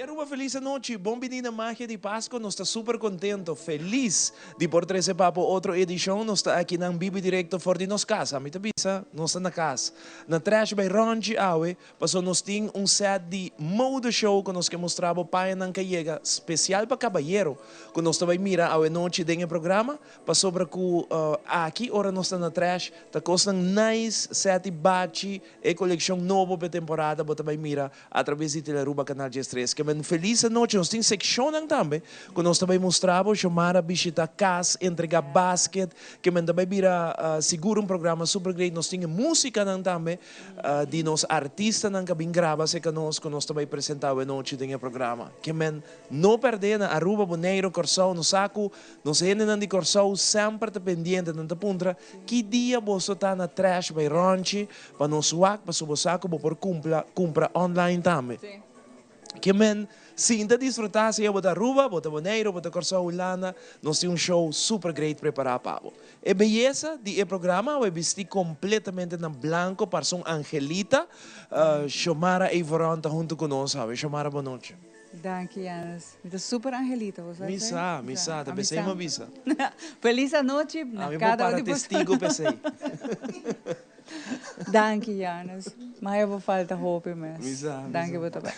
Y Aruba, feliz anochi. Bon bini na Magia di Pasco. Nos ta super contento, feliz di por trece pa bo otro edicion. Nos ta aki na bibo directo for di nos cas. Ami ta bisa, nos ta na cas. Na Trash by Ronchi awe, paso nos tin un set di mode show cu nos kier mustra bo pañanan cu yega special pa caballero, cu nos ta bay mira awe nochi den e programa, pasobra cu aki ora nos ta na Trash, ta cosnan nice, set di bachi, e coleccion nobo pa temporada bo ta bay mira a traves di Telearuba Canal 13. Kemen feliz anochi. Nos tin seccionnan tambe cu nos ta bay mustra bo. Xiomara bishita cas, entrega basket. Kemen ta bay bira sigur un programa super great. Nos tin musicanan tambe di nos artistanan cu a bin graba cerca nos, cu nos ta bay presenta awe nochi den e programa. Kemen no perde na Aruba, Boneiro, Corsou. Nos sa cu nos hendenan di Corsou semper ta pendiente. Nan ta puntra ki dia boso ta na Trash by Ronchi pa nos wak, pasobra bo sa cu bo por cumpra online tambe. Kemen sinta disfruta sea bo ta Aruba, bo ta Boneiro, bo ta Corsou, Hulanda, nos tin un show super great prepara pa bo. E beyesa di e programa awe bisti completamente na blanco, parce un angelita. Xiomara Everon ta hunto cu nos awe. Xiomara, bon nochi. Danki, Janus. Mi ta super angelita, bo sa Mi sa, mi sa, ta pesey mi bisa. Feliz anochi na Ami cada por un para di boso. testigo pesey. Danki, Janus. Maya bo falta hopi mes. Mi sa, mi Danki sa. bo tambe.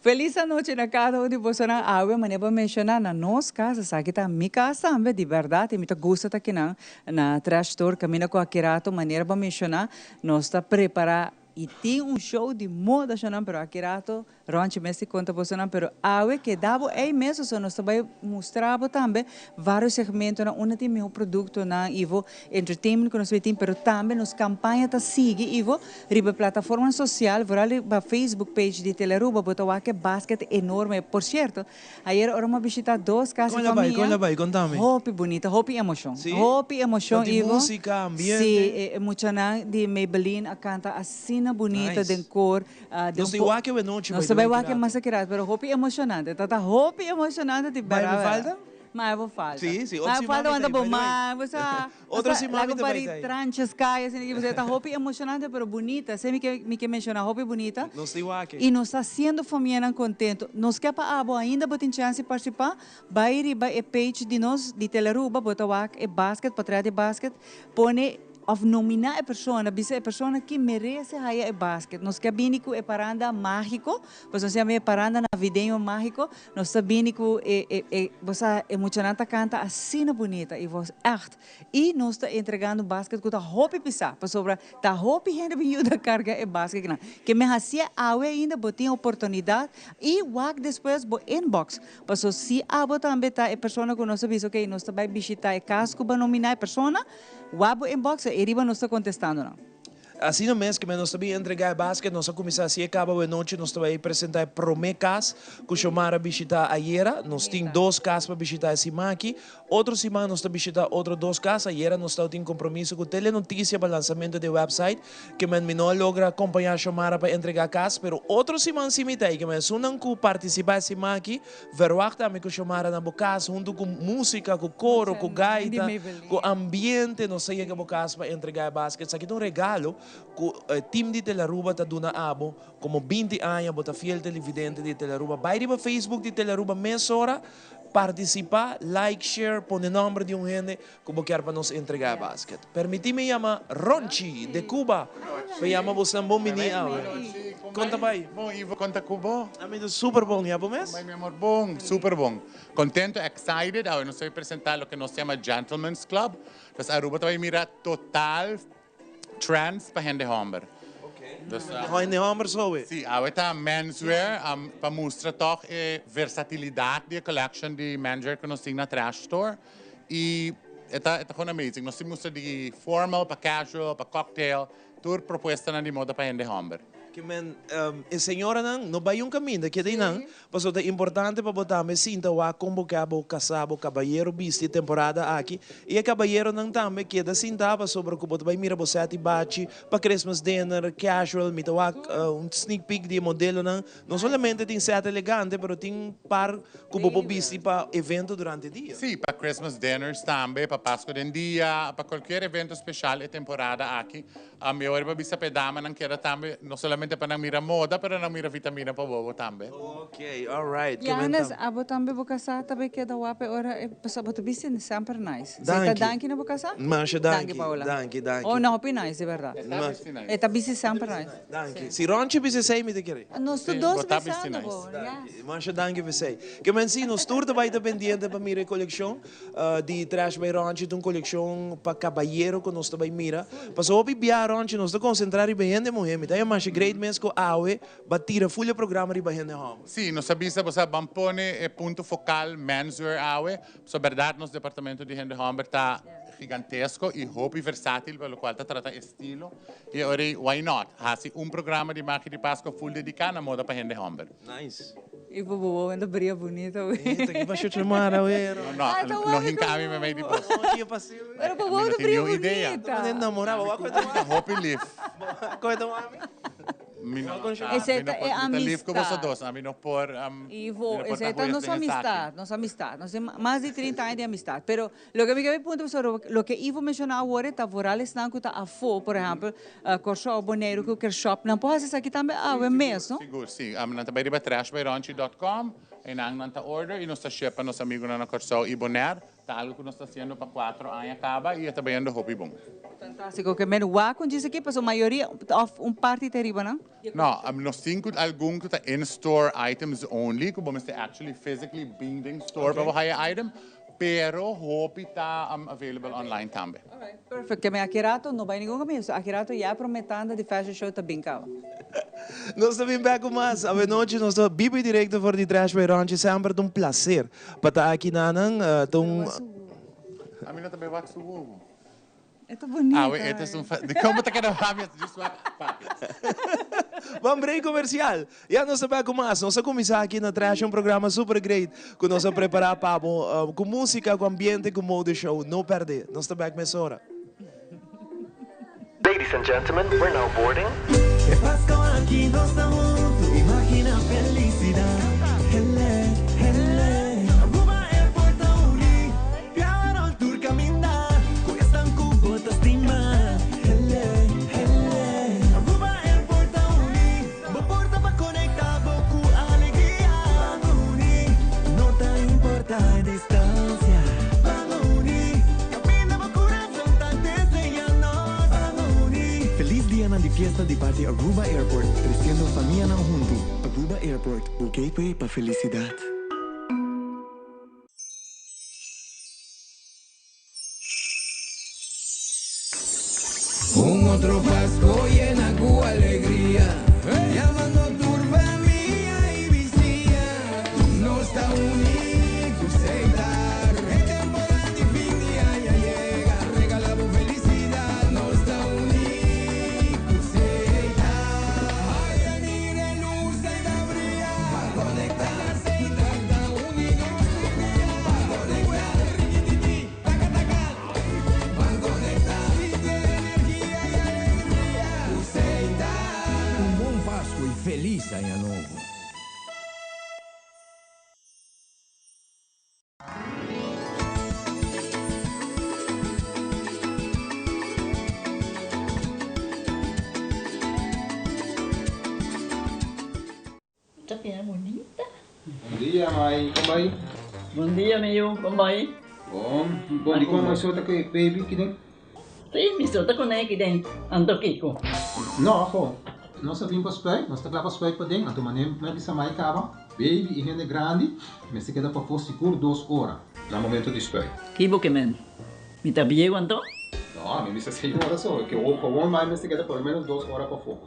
Feliz anochi na cada un di bosonan. Awe manera bo menciona na nos cas, esaki ta mi cas tambe, di berdad, y mi ta gusta ta kinan na Trash Store, caminda cu aki rato, manera bo menciona, nos ta prepara y tin un show di moda shonan, pero aki rato Ronchi mes di conta bosonan, pero awe keda bo ey mes, so nos ta bay mustra bo tambe varios segmentonan unda tin miho productonan, Ivo, entertainment cu nos bay tin, pero tambe nos campaña ta sigui, Ivo, riba plataformanan social, vooral riba Facebook page di Telearuba, bo ta wak e basket enorme. Por cierto, ayer ora mi a bishita dos cas di Con la bay, famia, con la bay, contame. Hopi bunita, hopi emocion, Si? hopi emocion, Tanti Ivo. musica, ambiente. Si, e muchanan di Maybelline a canta asina bunita Nice. den koor. Nos ta wak e nochi. Nos ta bai wak mas akirato, pero hopi emocionante. Ta ta hopi emocionante di Mai bera bo bera. falta? Mai bo falta. Si, otro Mai bo siman falta mi wanta ta bo ei, by the way. man, bo sa. Otro siman mi Laga ta bai pari ta ei. tranches kai asina ki bo ta hopi emocionante pero bunita. Esei mi ke menciona, hopi bunita. Nos ta wak. Y nos ta haciendo famianan contento. Nos ke pa abo ainda bo tin chance di participa, bai riba e page di nos di Telearuba, bo ta wak e basket, portret di basket, pone of nomina e persona, bisa e persona ki merece haya e basket. Nos ke bini cu e paranda magico, pues nos yama e paranda navideño magico, nos ta bini cu e bo sa, e muchanan ta canta asina bunita y vos echt. Y nos ta entregando un basket cu ta hopi pisa, pasobra ta hopi hende bin yuda carga e basket nan. Ke me hacia awe ainda bo tin oportunidad y wak despues bo inbox. Paso si abo tambe ta e persona cu nos a bisa, ok, nos ta bay bishita e cas cu bo a nomina e persona, wak bo inbox e riba nos ta contestando nan. Asina mes cu nos ta bin entrega e basket, nos a cuminsa así e caba awe nochi, nos ta bay presenta e prome cas cu Xiomara bishita ayera. Nos tin dos cas pa bishita e siman aki. Otro siman nos ta bishita otro dos cas. Ayera nos tin compromiso cu Telenoticia pa lansamento di website, kemen mi no a logra acompaña Xiomara pa entrega cas, pero otro siman si mi ta ey, kemen esunnan cu participa e siman aki, verwacht ami cu Xiomara na bo cas, hunto cu musica, cu coro, cu gaita, cu ambiente, nos ta yega bo cas pa entrega e basket. Esaki ta un regalo cu e team di Telearuba ta duna abo, como 20 aña bo ta fiel televidente di Telearuba. Bay riba Facebook di Telearuba mesora, participa, like, share, pone nomber di un hende cu bo kier pa nos entrega e basket. Permitimi yama Ronchi de Cuba pa yama bosnan bon bini awe. Con ta bay? Bon, Ivo, con ta cu bo? Ami ta super bon, y abo mes? Bay, mi amor, bon, super bon. Contento, excited. Awe nos ta bay presenta loke nos yama Gentleman's Club. Dus Aruba ta bay mira total trends pa hende homber. Dus, Hende homber so we? Si, awe ta menswear, pa mustra toch e versatilidad di e collection di menswear cu nos tin na Trash Store. Y e ta gewoon amazing. Nos tin mustra di formal pa casual, pa cocktail, tur propuestanan di moda pa hende homber. Kemen, e señoranan, no bay un caminda, keda einan, paso ta importante pa bo tambe sinta wak con bo ke bo casa bo caballero bisti temporada aki. Y e caballeronan tambe keda sinta pasobra cu bo ta bay mira bo seti bachi pa Christmas dinner, casual, mi ta wak un sneak peek di e modelonan. No solamente tin set elegante, pero tin par cu bo por bisti pa evento durante dia. Si, pa Christmas dinners tambe, pa Pasco den dia, pa cualkier evento special e temporada aki. Mi awor pa bisa pa e damanan keda tambe, no solamente solamente pa nan mira moda, pero nan mira vitamina pa wowo tambe. Ok, alright. Janus, abo tambe bo kasá ta bay keda wap e ora e pasobra bo ta bisti semper nice. Si ta danki na bo kasá? Masha danki. Danki, Paola. Danki, danki. Oh, no, hopi nice, di berdad. E ta bisti nice. E ta bisti semper nice. Danki. Si Ronchi bisa esey mi ta kere. Nos tur Sí, dos bo ta bisti bisando nice. bo, yes. Masha danki pa esey. Ke men si, nos tur ta bay ta pendiente pa mira e kolekshon di Trash by Ronchi. Ta un kolekshon pa kabayero ku nos ta bay mira. Pasobra hopi bia Ronchi nos ta konsentrá riba hende muhé. Mi ta haña masha great mes ku awe Ba tira full e programa riba hende homber. Sí, nos a bisa bo sa ban pone e punto focal menswear awe, pasobra berdad nos departamento di hende homber ta gigantesko y hopi versatil pa locual ta trata estilo y ora ey why not haci un programa di Magia di Pascua full dedica na moda pa hende homber. Nice. Y bo bobo ta bria bunita we. Esta ki pasho chumara we. No, no, no hinca ami memey di bo. No, ki paseo we. Pero bo bobo ta bria bunita. Ta enamora bo. Ta hopi lif. Koe ta mami? Mi no ta, Esei mi no ta por, e mi ta lif ku boso amistad. dos, ami no por, mi Ivo, no por esei ta ta hues nos den esaki. amistad, nos amistad. Nos tin mas di 30 aña di amistad. Pero loke mi ke puntra boso, loke Ivo menshoná awor e ta vooral esnan ku ta afó, por ehèmpel, Kòrsou, Boneiru ku ker shòp, nan por hasi esaki tambe awe mes, no? Sigur, si. Nan ta bai riba trashbyronchi dòt kòm, einan nan ta order i nos ta ship pa nos amigunan na Kòrsou i Bonaire. Ta algo ku nos ta hasiendo pa kuatro aña kaba i e ta bayendo hopi bon. Fantástiko. Ke men wak un djis aki pasobra mayoria òf un parti ta riba nan? No, nos tin ku algun ku ta in store items only ku bo mester actually physically bin den store pa bo haya e item, pero hopi ta available online tambe. Alright, perfect. Ke men aki rato no bai ningun kaminda, so aki rato ya e prome tanda di fashion show ta bin kaba. Nos ta bin bek ku mas. Awenochi nos ta biba i direkto for di Trash by Ronchi. Semper ta un placer Pa ta aki nanan ta un. Ami no ta bay wak su wowo. E ta bonita. Awe e ta esun fa. Di kon bo ta keda wak mi a just wak papi. Ban break comercial. Ya nos ta bek ku mas. Nos a kuminsá aki na Trash un programa super great ku nos a prepará pa bo ku músika, ku ambiente, ku mode show. No pèrdè. Nos ta bek mesora. Ladies and gentlemen, we're now boarding. E Pasco aki nos ta hunto, imagina felicidad. Hele, hele. Aruba Airport ta uni, biaha rond tur caminda, cu esnan cu bo ta stima. Hele, hele. Aruba Airport ta uni, bo porta pa conecta bo cu alegria. Ban uni, no ta importa e distancia. Ban uni, caminda bo curason. Feliz dianan di fiesta di parti Aruba Airport, treciendo famianan hunto. Aruba Airport, bo gateway pa felicidad. Un otro Pasco yena cu alegria, yamando tur famia y bisia. Nos ta uni cu Seitar. E temporada di fin di aña yega, regala bo felicidad. Nos ta uni cu Seitar. Ay, a mira e luz ei ta bria. Ban conecta. Seitar ta uni nos tur dia. Ban conecta. Rikititi, taka taka. Ban conecta. Sinti e energia y alegria cu Seitar. Un bon Pascu y feliz aña nobo. Ta bira bunita. Bon dia mai, kon bai? Bon dia mi yu, kon bai? Bon, bon dikon mai so ta ku e baby kiden? Sí, mi so ta kuné kiden, anto kiko? No, aho, nos a bin pa spuit, nos ta kla pa spuit paden, anto manera mi a bisa mai kaba, baby i hende grandi mester keda pafó sigur dos ora na momento di spuit. Ki bo ke men? Mi ta bieu anto? No, mi bisa señora so, ke gewoon mai mester keda por lo menos dos ora pafó.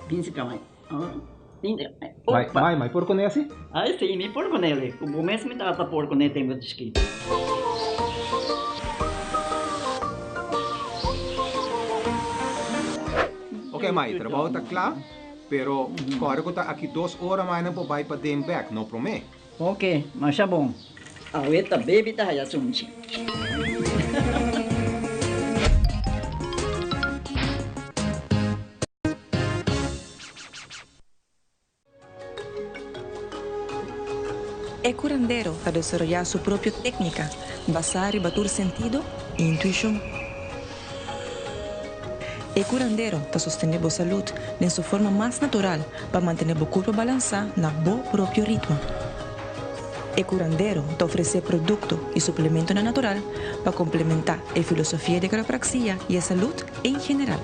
Bin si ka mai. Mai, mai, mai por kuné asi? Ai si, mi por kuné. Ku bo mes mi tata por kuné tempu di chikito. Ok mai, trabou ta kla, pero kòrda ku ta aki dos ora mai nan por bai paden bèk, no promé. Ok, masha bon. Awe ta baby ta haya sunchi. E curandero ta desaroyá su propio técnica basá riba tur sentido i intuishon. E curandero ta sostene bo salud den su forma mas natural pa mantene bo curpa balansa na bo propio ritmo. E curandero ta ofrece producto y suplementonan natural pa complementa e filosofia di quiropraxia y e salud en general.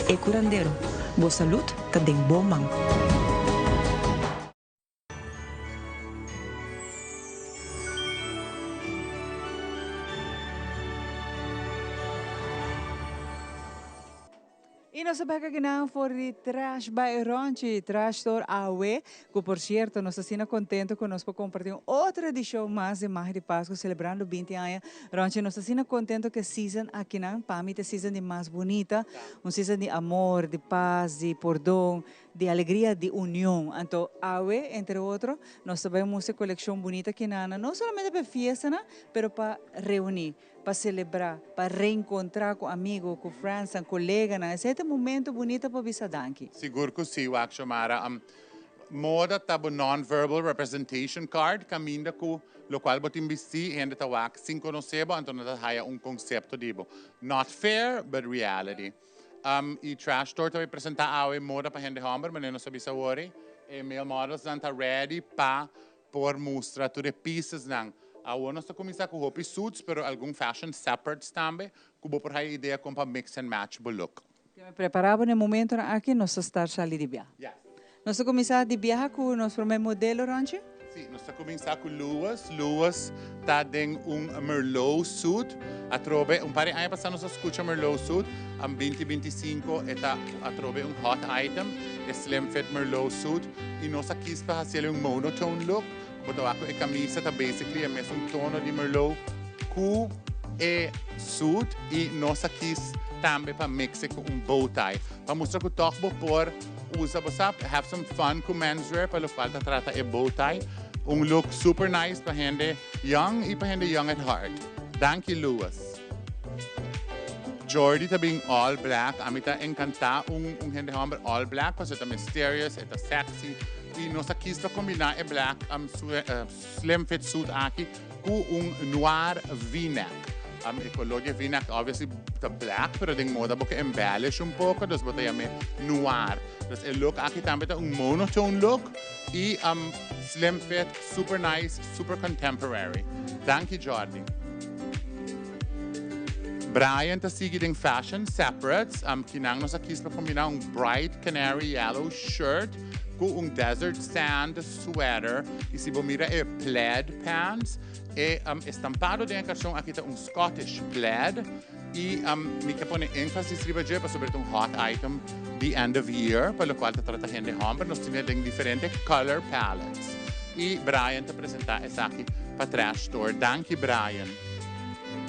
E curandero, bo salud ta den bo man. Y nos a bek akinan for di Trash by Ronchi, Trash Store awe, cu por cierto nos ta asina contento cu nos por comparti un otro edicion mas di Magia di Pascu celebrando binti aña. Ronchi, nos ta asina contento cu e season akinan, pa mi ta e season di mas bunita, un season di amor, di paz, di pordon, Di alegria, di union. Anto awe, entre otro, nos ta bai mustra e coleccion bunita kinana, no solamente pa e fiestanan, pero pa reuni, pa celebra, pa reencontra cu amigo, cu friendsnan, coleganan. Esey ta e momento bunita pa bisa danki. Sigur cu si, wak Xiomara. Moda ta bo non-verbal representation card, caminda cu locual bo tin bisti, hende ta wak sin conoce bo, anto nan ta haya un concepto di bo. Not fair, but reality. E Trash Store ta bay presenta awe moda pa hende homber, manera nos a bisa awori. E male modelsnan ta ready pa por mustra tur e piecesnan. Awor nos ta cuminsa cu hopi suits, pero algun fashion separates tambe, cu bo por haya idea con pa mix and match bo look. Te me prepara bo na e momentonan aki, nos ta start sali di biaha. Yes. Nos ta cuminsa di biaha cu nos prome modelo, Ronchi? Si, nos ta cuminsa cu Louis. Louis ta den un Merlot suit. Atrobe, un par di aña pasa nos a scucha Merlot suit. Am binti binti sinku e ta atrobe un hot item, e slim fit Merlot suit. Y nos a kies pa haciele un monotone look. Bo ta wak cu e camisa ta basically e mesun tono di Merlot cu e suit. Y nos a kies tambe pa mixe cu un bow tie. Pa mustra cu toch bo por Usa bo sa, have some fun cu menswear pa locual ta trata e bow tie. Un look super nice pa hende young y pa hende young at heart. Danki Louis. Jordy ta bin all black. Ami ta encanta un un hende homber all black pasobra e ta mysterious, e ta sexy y nos a kies pa combina e black slim fit suit aki cu un noir V-neck. E color di e V-neck obviously ta black, pero den moda bo ke embellish un poco, dus bo ta yam'e noir. Dus e look aki tambe ta un monotone look y slim fit, super nice, super contemporary. Danki Jordy. Brian ta sigui den fashion separates. Kinan nos a kies pa combina un bright canary yellow shirt cu un desert sand sweater y si bo mira e plaid pants, e estampado den e carson aki ta un Scottish plaid y mi ke pone enfasis riba dje pasobra e ta un hot item di end of year pa locual ta trata hende homber. Nos tine den diferente color palettes y Brian ta presenta esaki pa Trash Store. Danki Brian.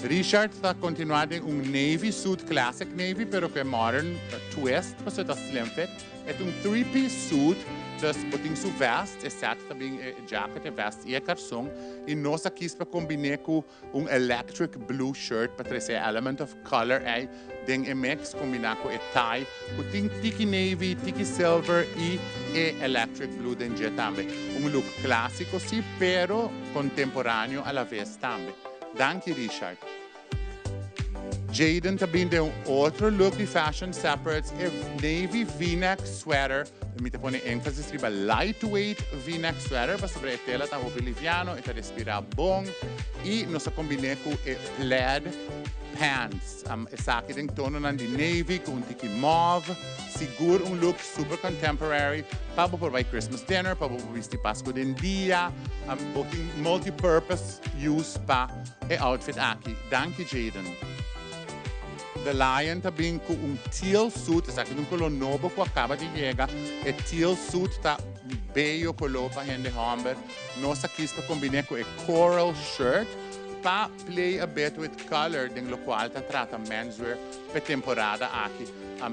Richard ta continua den un navy suit, classic navy pero cu e modern twist pasobra e ta slim fit. E ta un three piece suit, dus bo tin su vest, e set ta bin e jacket, e vest y e carson, y nos a kies pa combine cu un electric blue shirt pa trece e element of color ey den e mix, combina cu e tie cu tin tiki navy, tiki silver y e electric blue den dje tambe. Un look clasico si, pero contemporaneo a la vez tambe. Danki Richard. Jayden ta bin den un otro look di fashion separates, e navy V-neck sweater. Mi ta pone énfasis riba lightweight V-neck sweater pasobra e tela ta hopi liviano, e ta respira bon y nos a combine cu e plaid pants. Esaki den tononan di navy cu un tiki mauve. Sigur un look super contemporary pa bo por bay Christmas dinner, pa bo por bisti Pascu den dia. Bo tin multi-purpose use pa E outfit aki. Danki Jayden. The Lion ta bin cu un teal suit, esaki ta un color nobo cu a caba di yega. E teal suit ta un bello color pa hende homber. Nos a kies pa combine cu e coral shirt pa play a bit with color den locual ta trata menswear p'e temporada aki.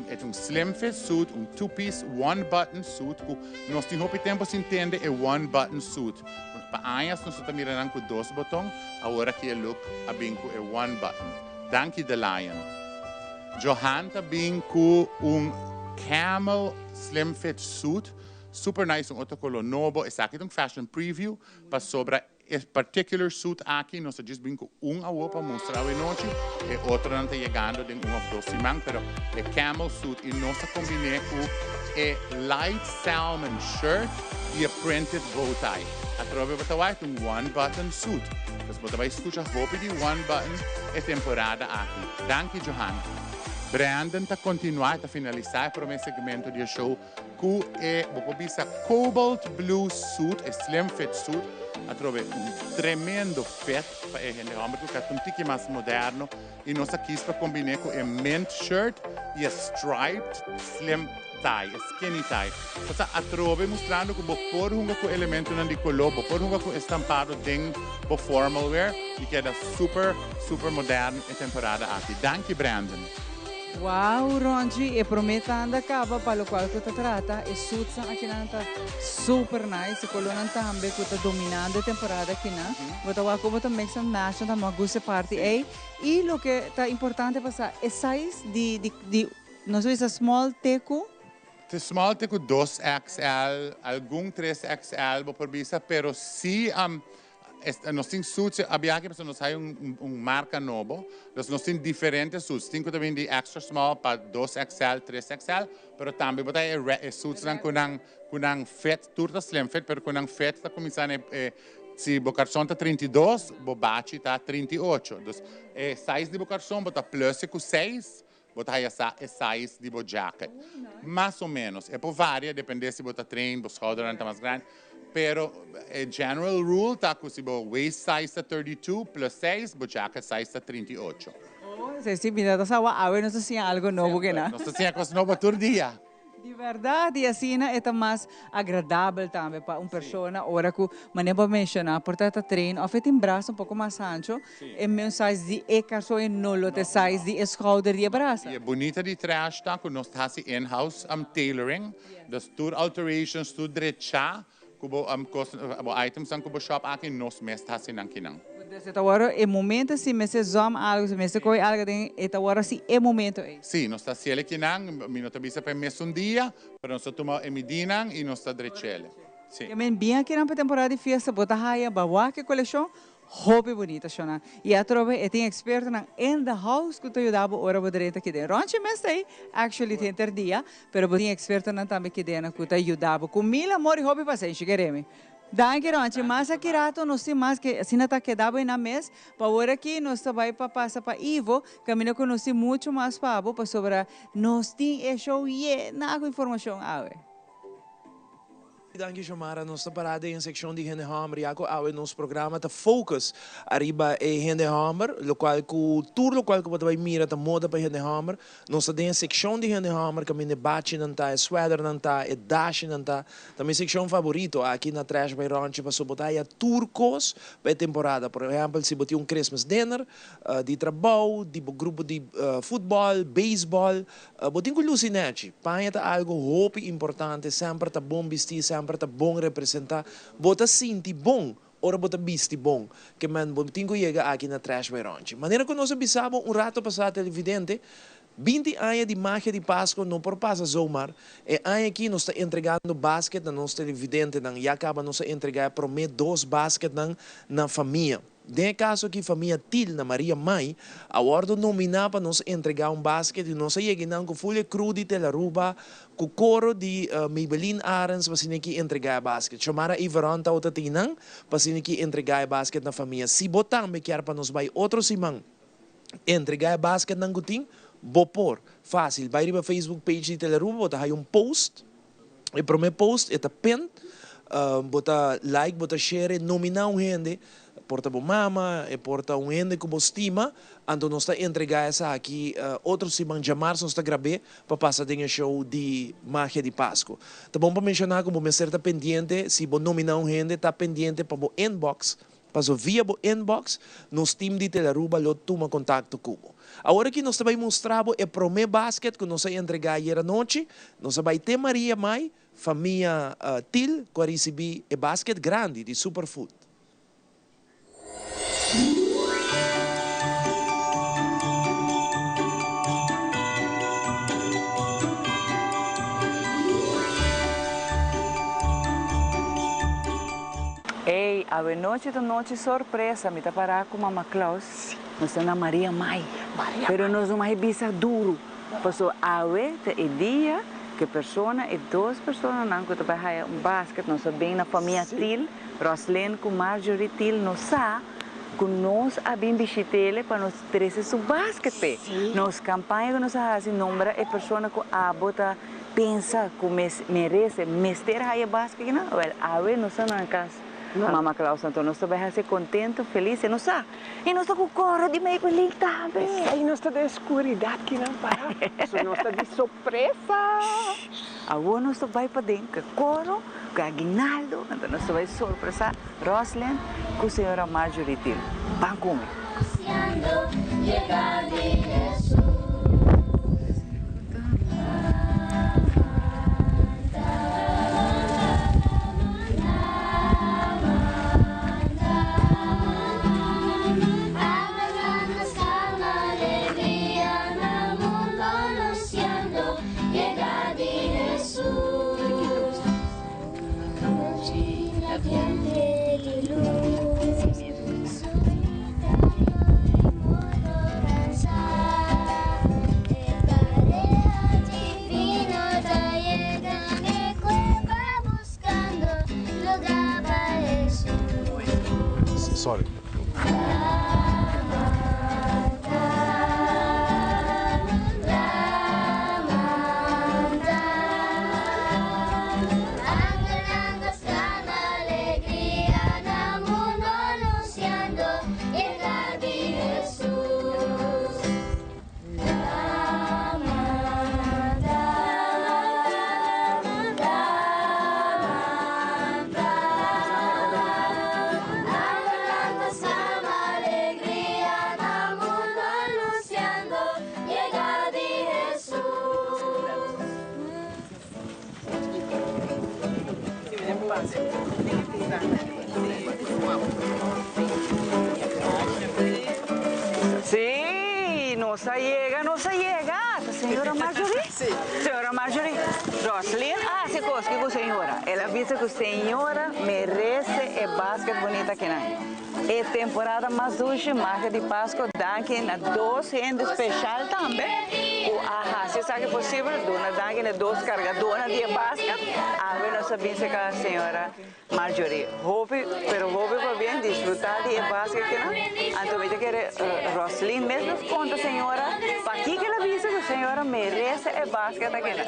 E ta un slim fit suit, un two piece one button suit cu nos tin hopi tempo sin tende e one button suit. Pa añas nos ta mira nan cu dos boton, awor aki e look a bin cu e one button. Danki The Lion. Johan ta bin cu un camel slim fit suit, super nice, un otro color nobo. Esaki ta un fashion preview pasobra E particular suit aki nos a djis bin cu un awo pa mustra awe nochi, e otronan ta yegando den un of dos siman, pero e camel suit y nos a combine cu e light salmon shirt y e printed bow tie. Atrobe bo ta wak un one button suit. Dus bo ta bay scucha hopi di one button e temporada aki. Danki Johan. Brandon ta continua y ta finalisa e prome segmento di e show Ku e, bo por bisa, cobalt blue suit, e slim fit suit, atrobe un tremendo fit pa e hende homber ku ta un tiki mas moderno i nos a kis pa kombiné ku e mint shirt i e striped slim tie, e skinny tie. Osea, atrobe mustrando ku bo por hunga ku elementonan di koló, bo por hunga ku estampado den bo formal wear i keda super, super modern e temporada aki. Danki Brandon. Wow Ronchi e prome tanda caba pa locual cu ta trata e suitsnan akinan ta super nice e colornan tambe cu ta dominando e temporada akinan bo ta wak como ta mix and match nan ta mas gusta e parti ey y loke ta importante pa sa e size di di nos ta bisa small te cu. Te small te cu dos XL algun tres XL bo por bisa pero si Nos tin suits, a biaha pasobra nos hay un marca nobo, dus nos tin diferente suits, tin cu ta bini di extra small pa dos XL, tres XL, pero tambe bo ta hay e suitsnan cu nan cu nan fit, tur ta slim fit, pero cu nan fit ta cuminsa na e, si bo carson ta 32, bo bachi ta 38, dus e size di bo carson bo ta plus e cu seis, bo ta haya sa e size di bo jacket. Mas o menos. E por varia depende si bo ta train, bo schoudernan ta mas grandi. Pero e general rule ta cu si bo waist size ta 32 plus seis, bo jacket size ta 38. Oh, esei si mi ta sa wak awe nos ta siña algo nobo kena. Nos ta siña cos nobo tur dia. Di berdad, y asina e ta mas agradabel tambe pa un persona ora cu, manera bo a menciona, por ta ta train of e tin brasa un poco mas hancho, e meun size di e carson e no lo ta e size di e schouder di e brasa. Y e bunita di Trash ta cu nos ta haci in-house tailoring, dus tur alterations, tur drecha Ku bo kos, bo itemsnan ku bo shop aki, nos mes ta hasi nan kinan. Entonces e ta wòrdu e momento si mester zòm algu, si mester kohe algu aden, e ta wòrdu hasi e momento ei. Sí, nos ta hasiel e kinan, mi no ta bisa pa e mesun dia, pero nos ta tuma e midinan i nos ta drechel. Sí. Ke men bien akinan pa e temporada di fiesta bo ta haya bawak e kolekshon Hopi bunita shownan. Y atrobe e tin expertonan in the house cu ta yuda bo ora bo drenta kiden. Ronchi mes ta ey actually tin ter dia, pero bo tin expertonan tambe kidennan cu ta yuda bo. Cu mil amor y hopi pasenshi, keremi. Danki Ronchi. Mas aki rato nos tin mas ke asina ta keda bo eynan mes. Pa awor aki nos ta bay pa pasa pa Ivo, caminda cu nos tin mucho mas pa bo pasobra nos tin e show yena cu informacion awe. Danki Xiomara, nos ta para den e seccion di hende homber ya cu awe nos programa ta focus ariba e hende homber, locual cu tur locual cu bo ta bay mira ta moda pa hende homber. Nos ta den e seccion di hende homber caminda e bachinan ta, e sweaternan ta, e dashinan ta. Ta mi seccion favorito aki na Trash by Ronchi pasobra bo ta haya tur cos pa e temporada. Por ehempel si bo tin un Christmas dinner di trabou, di bo grupo di futbol, baseball, Bo tin ku lusi nèchi. Paña ta algu hopi importante, semper ta bon bistí, semper ta bon representá. Bo ta sinti bon ora bo ta bisti bon. Ke men bo tin ku yega aki na Trash by Ronchi. Manera ku nos a bisa bo un rato pasá televidente, 20 aña di magia di Pasko no por pasa zomaar. E aña aki nos ta entregando basket na nos televidentenan. Ya kaba nos a entregá e promé dos basketnan na famia. Den e kaso aki famia Til na Maria Mai a wòrdu nominá pa nos entregá un basket i nos a yega einan ku ful e crew di Telaruba ku koro di Maybelline Arends pa asina ki entregá e basket. Xiomara Iveron tabata tin nan pa asina ki entregá e basket na famia. Si bo tambe kier pa nos bai otro siman entregá e basketnan ku tin, bo por. Fásil, bai riba Facebook page di Telaruba bo ta haya un post. E prome post e ta pin, bo ta like, bo ta share, nomina un hende, por ta bo mama, e por ta un hende ku bo stima, anto nos ta entrega esaki otro siman djamarsa nos ta grab'é pa pasa den e show di Magia di Pasku. Ta bon pa menshoná ku bo mester ta pendiente, si bo nomina un hende ta pendiente pa bo inbox, Paso via bo inbox, nos team di Telaruba lo tuma contacto cu bo. Awor aki nos ta bay mustra bo e prome basket cu nos a entrega ayer anochi. Nos a bay te Maria Mai, famia Til, cu a ricibi e basket grandi di Superfood. Ey, awe nochi ta nochi sorpresa, mi ta para cu Mama Claus, nos ta na Maria Mai, pero nos no mai bisa duro, paso awe ta e dia cu e persona, e dos personanan cu ta bay haya un basket, nos ta bin na famia Thiel, Roslyn cu Marjorie Thiel, nos sa cu nos a bin bishitele pa nos trece su basket p'e. Nos campaña cu nos a haci nombra e persona cu abo ta pensa cu merece, mester haya basket kinan, wel awe nos ta na cas Mama Claus anto nos ta bay haci contento, feliz y nos sa y nos ta cu coro di Maybelline tambe. Esey nos ta den scuridad kinan para, so nos ta di sorpresa. Shh, awor nos ta bay paden cu e coro, cu e aguinaldo, anto nos ta bay sorpresa Roslyn cu señora Marjorie Thiel. Ban cu mi. Sorry. Sí, nos a yega, nos a yega. Ta señora Marjorie? Sí. Señora Marjorie, Roslyn a haci cos ki cu señora. El a bisa cu señora merece e basket bunita akinan. E temporada mas dushi, magia di Pasco, danki na dos hende special tambe cu a haci esaki posibel. Duna danki na e dos cargadornan di e basket. Awe nos a bin cerca señora Marjorie, hopi pero hopi pabien disfruta di e basket kinan. Anto mi ta kere Roslyn mes nos conta señora pakico el a bisa cu señora merece e basket akinan.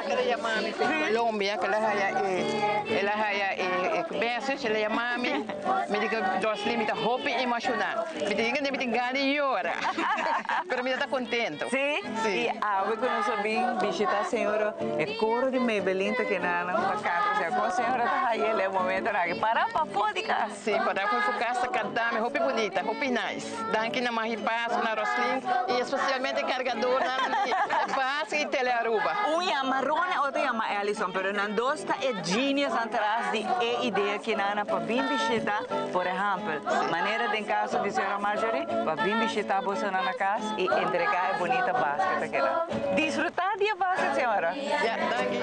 Ela yama mi for Colombia que el a haya e el a haya e message el a yama mi mi di cu Roslyn mi ta hopi emociona mi ta yega mi tin gana di yora pero mi ta ta contento. Si? Y awe cu nos a bin bishita señora e coro di Maybelline ta keda nan pa canta osea con señora ta haya el e momento nan aki para pafo di cas. Si para pafo di cas ta canta mi hopi bunita hopi nice danki na Mahi Paz na Roslyn y especialmente cargadornan di Paz y Tele Aruba. Un yama Ron e otro yama Allison pero nan dos ta e genius atras di e idea kinan pa bin bishita por ehempel manera den caso di señora Marjorie pa bin bishita bosonan na cas y entrega e bunita basket a keda. Disfruta di e basket señora. Ya, danki.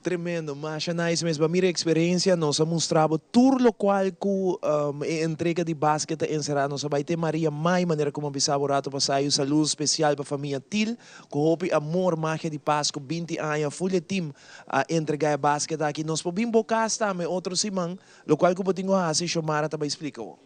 Tremendo, masha nice mes. Ba mira e experiencia, nos a mustra bo tur locual cu e entrega di basket ta encera. Nos a bay te Maria Mai, manera como a bisa bo rato pasa. Y un saludo especial pa famia Thiel, cu hopi amor, magia di Pasco, binti aña, full e team a entrega e basket aki. Nos por bin bo cas tambe otro siman, locual cu bo tin cu haci, Xiomara ta bay splica bo.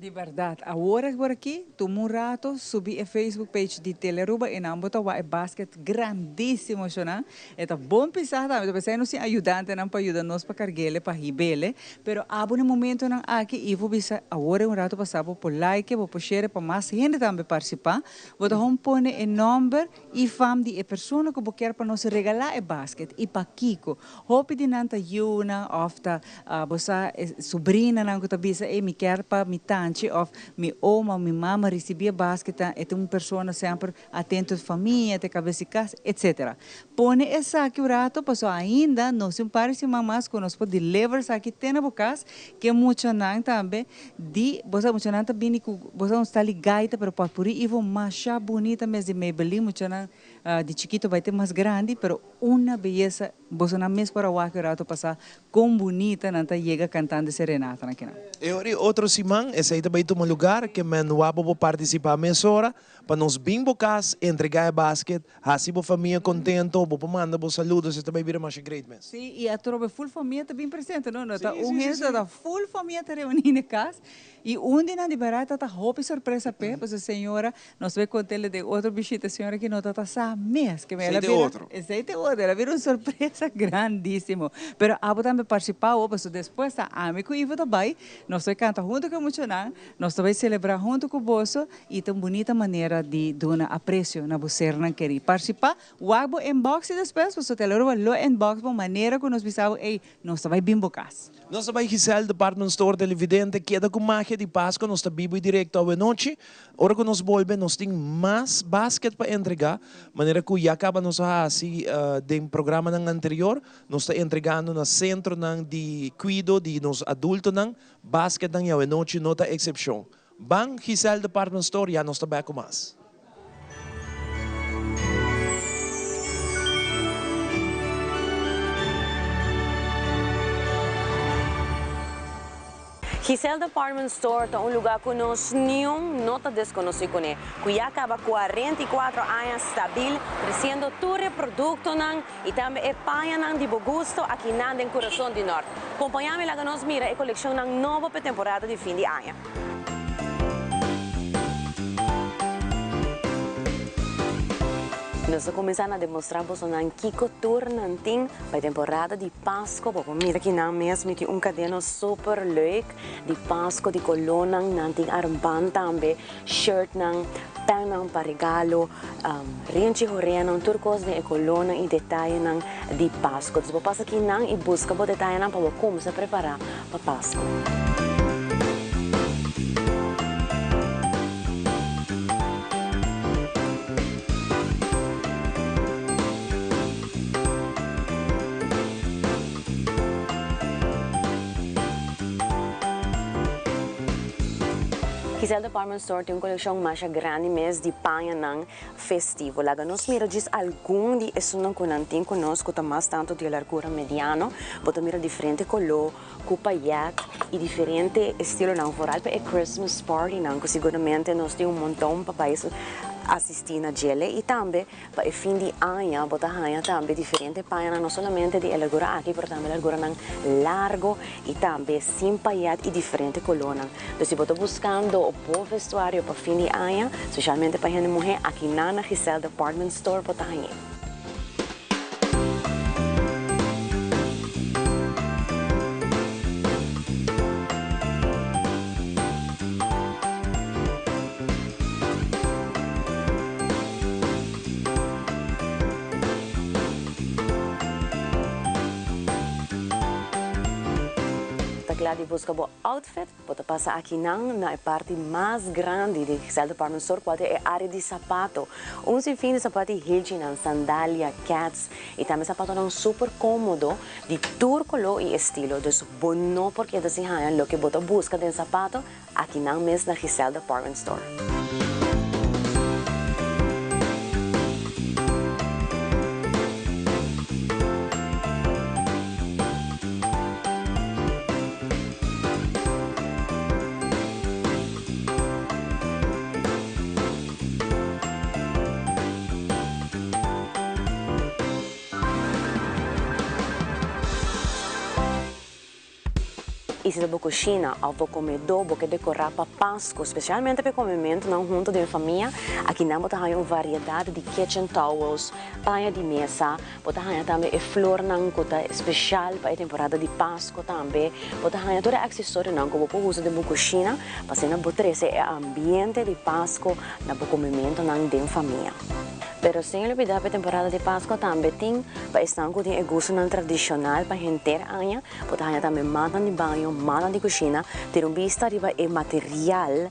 Di berdad, awor awor aki, tuma un rato, subi e Facebook page di Telearuba y nan bo ta wak e basket grandisimo shonan. E ta bon pisa tambe, ta pesey nos tin ayudantenan pa yuda nos pa carguele, pa hibele. Pero abo na e momentonan aki, Ivo bisa, awor e un rato pasa bo por like, bo por share pa mas hende tambe participa. Bo ta hon pone e nomber y fam di e persona cu bo kier pa nos regala e basket y pakico. Hopi di nan ta yunan of ta bo sa e subrinanan ku ta bisa ey mi kier pa mi tanchi of mi oma of mi mama risibi e basket e ta un persona semper atento di famia ta e kabes di kas etcetera. Pone esaki un rato paso ainda nos tin un par di siman mas ku nos por deliver esaki te na bo kas ke muchanan tambe di bo sa muchanan ta bini ku bo sa un stali gaita pero potpuri ivo masha bunita mes di Maybelline muchanan Di chikito bai te mas grandi, pero una beyesa, bosonan mes por a wak e rato pasá kon bunita nan ta yega kantando e serenatanan kinan. E ora i otro siman esei ta bai tuma lugar, ke men wak bo partisipá mesora pa nos bin bo kas, entregá e basket, hasi bo famia kontento, bo por manda bo saludo, esei ta bai bira masha great mes. Sí, i atrobe ful famia ta bin presente, no? No ta un hende, ta ful famia ta reuní na e kas, i un di nan di bèrdat ta ta hopi sorpresa p'e, pasobra señora Nos bay contele den otro bishita señora ki no ta ta sa mes ke Esey te otro. Esey te otro. El a bira un sorpresa grandisimo. Pero abo tambe participa awo pasobra despues ta ami cu Ivo ta bay, nos ta bay canta hunto cu e muchanan, nos ta bay celebra hunto cu boso y ta un bunita manera di duna aprecio na bo sernan keri. Participa, wak bo inbox y despues pasobra Telearuba lo inbox bo manera cu nos bisa bo ey Nos ta bai bin bo cas. Nos ta bai Giselle Department Store Televidente keda ku magia di Pasco nos ta bibo y directo awenochi. Ora ku nos bolbe nos tin mas basket pa entrega manera ku ya kaba nos a hasi den programanan anterior. Nos ta entregando na centronan di cuido di nos adultonan basketnan y awenochi no ta excepcion. Ban Giselle Department Store ya nos ta bek ku mas. Giselle Department Store ta un luga ku nos niun no ta deskonosí kuné, ku ya kaba 44 aña stabil tresiendo tur e produktonan i tambe e pañanan di bo gusto akinan den kurason di Nort. Kompañá mi laga nos mira e kolekshonnan nobo p'e temporada di fin di aña. Nos a kuminsá na demostrá bosonan kiko tur nan tin pa e temporada di Pasko. Bo por mira ki nan mes mi tin un kadena super leuk di Pasko di kolónan. Nan tin armband tambe, shirtnan, pènnan pa regalo, renchi horeanan, tur kos den e kolónan i detayenan di Pasko. Dus bo pasa ki nan i buska bo detayenan pa bo kumsa prepará pa Pasco. Giselle Department Store tin un coleccion masha grandi mes di pañanan festivo. Laga nos mira djis algun di esunnan cu nan tin cu nos cu ta mas tanto di e largura mediano. Bo ta mira diferente color. Ku payet i diferente estilonan vooral pa e Christmas partynan ku siguramente nos tin un monton pa bai asistí na djele i tambe pa e fin di aña bo ta haña tambe diferente pañanan no solamente di e largura aki pero tambe larguranan largo i tambe sin payet i diferente kolornan. Dus si bo ta buskando bo vestuario pa fin di aña spesialmente pa hende muhé aki nan na Giselle Department Store bo ta hañ'é. Ta kla di buska bo outfit? Bo ta pasa akinan na e parti mas grandi di Giselle Department Store cual ta e area di sapato. Un sinfin di sapato di hilchinan, sandalia, keds y tambe sapatonan super comodo di tur color y estilo. Dus bo no por keda sin haña loke bo ta busca den sapato akinan mes na Giselle Department Store. I si ta bo kushina òf bo komedó bo ke dekorá pa Pasku, spesialmente pa e komementunan huntu den famia, akinan bo ta haña un variedat di kitchen towels, paña di mesa, bo ta haña tambe e flornan ku ta spesial pa e temporada di Pasku tambe, bo ta haña tur e aksesorionan ku bo por usa den bo kushina pa asina bo trese e ambiente di Pasku na bo komementunan den famia. Pero sin olbidá pa e temporada di Pasku tambe tin pa esnan ku tin e gustunan tradishonal pa henter aña, Bo ta haña tambe matnan di baño, matnan di kushina. Tira un bista riba e material.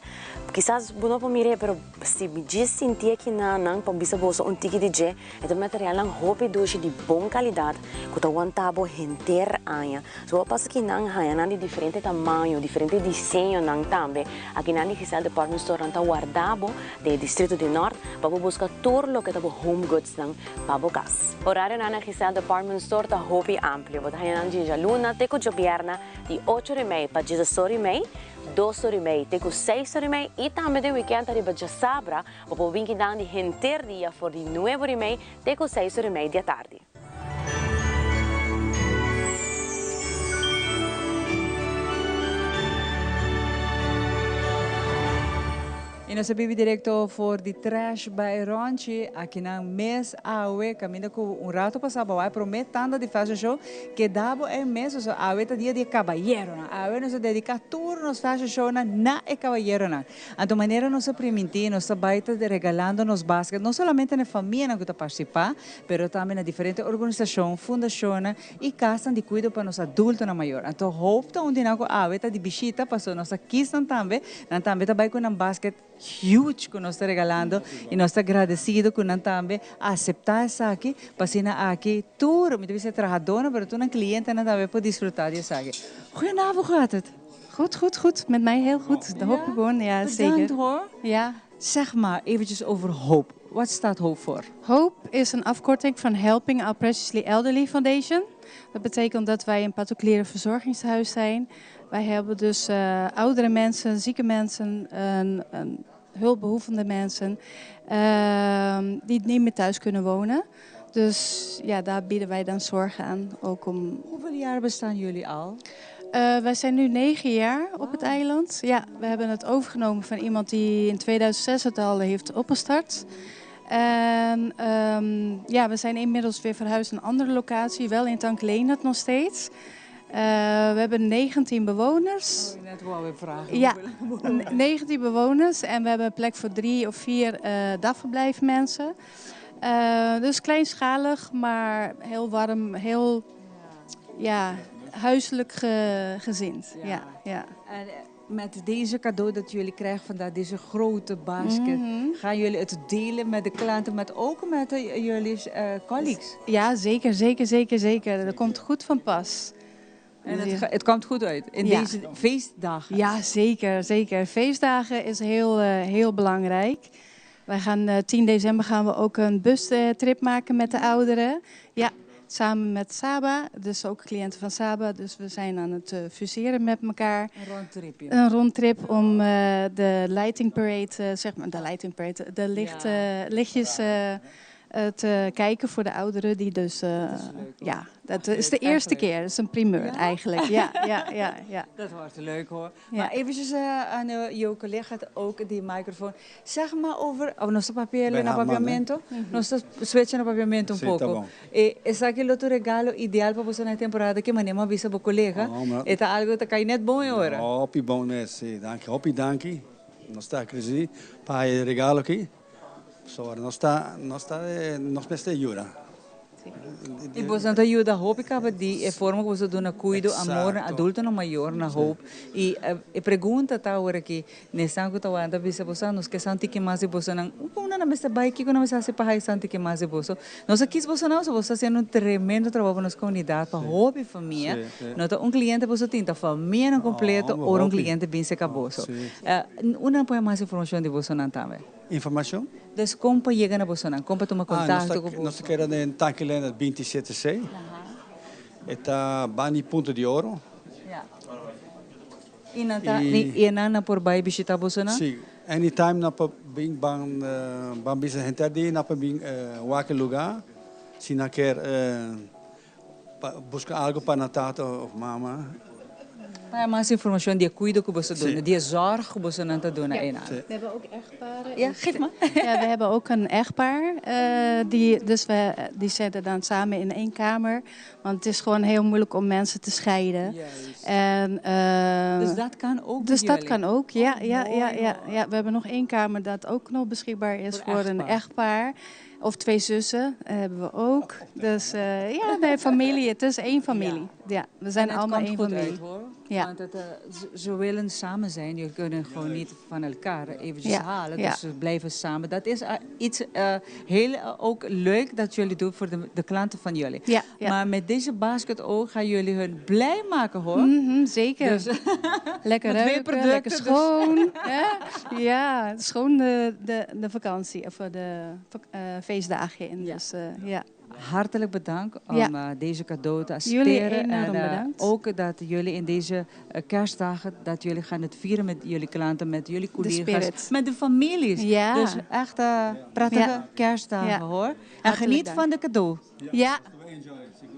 Kisas bo no por mir'é, pero si mi djis sintié kinanan pa bisa boso un tiki di dje, e ta materialnan hopi dushi di bon kalidat ku ta wanta bo henter aña. So bo pasa kinan haña nan di diferente tamaño, diferente diseñonan tambe. Akinan di Giselle Department Store nan ta warda bo den e distrito di Nort pa bo buska tur loke ta bo home goodsnan pa bo kas. Orarionan na Giselle Department Store ta hopi amplio. Bo ta haña nan di djaluna te ku djobièrna di ocho ora i mei pa diesdos ora i mei, dos ora i mei te ku seis ora i mei i tambe den wikènt ariba djasabra bo por bin kinan di henter dia for di nuebe ora i mei te ku seis ora i mei di atardi. Y nos a bibi directo for di Trash by Ronchi, akinan mes awe, caminda cu un rato pasa bo a prome tanda di fashion show, keda bo ey mes, pasobra awe ta dia di e cabayeronan, awe nos a dedica tur nos fashion shownan na e cabayeronan. Anto manera nos a priminti, nos ta bay ta regalando nos basket, no solamente na e famianan cu ta participa, pero tambe na diferente organisacion, fundacionnan y casnan di cuido pa nos adultonan mayor. Anto hoop ta un di nan cu awe ta di bishita pasobra nos ta kies nan tambe, nan tambe ta bay cu nan basket huge cu nos ta regalando y nos ta agradecido cu nan tambe a acepta esaki pa asina aki tur, mi ta bisa e trahadornan pero tur nan clientenan tambe por disfruta di esaki. Goedenavond, hoe gaat het? Goed, goed, goed. Met mij heel goed. De hoop gewoon, ja, zeker. Bedankt hoor. Ja. Zeg maar eventjes over hoop. Wat staat hoop voor? Hoop is een afkorting van Helping Our Preciously Elderly Foundation. Dat betekent dat wij een particuliere verzorgingshuis zijn. Wij hebben dus eh, oudere mensen, zieke mensen, een, een hulpbehoevende mensen ehm, die niet meer thuis kunnen wonen. Dus ja, daar bieden wij dan zorg aan. Ook om... Hoeveel jaar bestaan jullie al? Eh, wij zijn nu negen jaar op het eiland. Ja, we hebben het overgenomen van iemand die in 2006 het al heeft opgestart. En ehm, ja, we zijn inmiddels weer verhuisd naar een andere locatie, wel in Tank nog steeds. Eh, we hebben 19 bewoners. Oh, net wou ik vragen. Ja, 19 bewoners en we hebben plek voor drie of vier uh, dagverblijfmensen. Uh, dus kleinschalig, maar heel warm, heel ja, huiselijk ge, gezind. Ja. Ja, En eh, met deze cadeau dat jullie krijgen vandaag, deze grote basket, mhm. gaan jullie het delen met de klanten, maar ook met de, jullie uh, colleagues? Ja, zeker, zeker, zeker, zeker. Dat komt goed van pas. En het, het komt goed uit in deze feestdagen? Ja, zeker, zeker. Feestdagen is heel, uh, heel belangrijk. Wij gaan uh, 10 december gaan we ook een bustrip maken met de ouderen. Ja, samen met Saba, dus ook cliënten van Saba. Dus we zijn aan het uh, fuseren met elkaar. Een rondtripje. Een rondtrip om uh, de lighting parade, zeg maar, de lighting parade, de licht, ja. lichtjes te kijken voor de ouderen die dus, uh, dat ja, dat is de eerste keer. Dat is een primeur ja? eigenlijk. Ja, ja, ja, ja. Dat wordt leuk hoor. Ja. Maar eventjes uh, aan uh, jouw collega ook die microfoon. Zeg maar over, oh, nos ta papia na papiamento, nos ta switch na papiamento un poco. Eh, esaki lo ta regalo ideal pa boso na temporada cu manera mi a bisa bo colega, e ta algo ta cay net bon e ora. Hopi bon mes, si. Danki, hopi danki. Nos ta agradeci pa e regalo aki. So nos ta nos ta nos mester yuda. Y boso ta yuda hopi caba di e forma cu boso duna cuido, amor na adultonan mayor na hoop. Y e pregunta ta awor aki, nesnan cu ta wanta bisa boso, nos ke sa un tiki mas di bosonan. Unda nan mester bay? Kico nan mester haci pa haya sa un tiki mas di boso? Nos a kies bosonan pasobra boso ta haciendo un tremendo trabou pa nos comunidad, pa hopi famia. No ta un cliente boso tin, ta famianan completo ora un cliente bin seca boso. Unda nan por haya mas informacion di bosonan tambe? Informacion? Dus con pa yega na bosonan? Con pa tuma contacto cu boso? Nos ta keda den Tanki Leendert 27 C. E ta banda di Punto di Oro. Ja. Y nan ta, y nan nan por bay bishita bosonan? Si, anytime nan por bin ban ban bisa henter di nan por bin wak e lugar si nan kier pa busca algo pa nan tata of mama. Pa mas informacion di e cuido cu boso duna, di e zorg cu bosonan ta duna einan. We hebben ook echtparen. Ja, geef maar. Ja, we hebben ook een echtpaar. Die, dus we, die zitten dan samen in één kamer. Want het is gewoon heel moeilijk om mensen te scheiden. En, Dus dat kan ook Dus bij dat jullie? kan ook, ja, ja, Oh, ja, mooi, ja, ja. We hebben nog één kamer dat ook nog beschikbaar is Voor voor een echtpaar. echtpaar. Of twee zussen hebben we ook. Dus ja, nee, familie. Het is één familie. Ja, we zijn En het allemaal komt één goed familie. uit, hoor. Ja. Want het, ze willen samen zijn. Je kunnen gewoon niet van elkaar eventjes halen. Dus ze blijven samen. Dat is iets heel ook leuk dat jullie doen voor de klanten van jullie. Maar met deze basket ook gaan jullie hun blij maken, hoor. Zeker. Dus, Lekker met twee ruiken, producten, lekker dus. schoon. Hè? Ja, schoon de vakantie of de feestdagen in. Dus, ja. Hartelijk bedankt om deze cadeau te Jullie accepteren. enorm En bedankt. ook dat jullie in deze kerstdagen, dat jullie gaan het vieren met jullie klanten, met jullie De collega's, spirit. met de families. Dus echt prettige kerstdagen, hoor. En Hartelijk geniet dank. van de cadeau. Ja.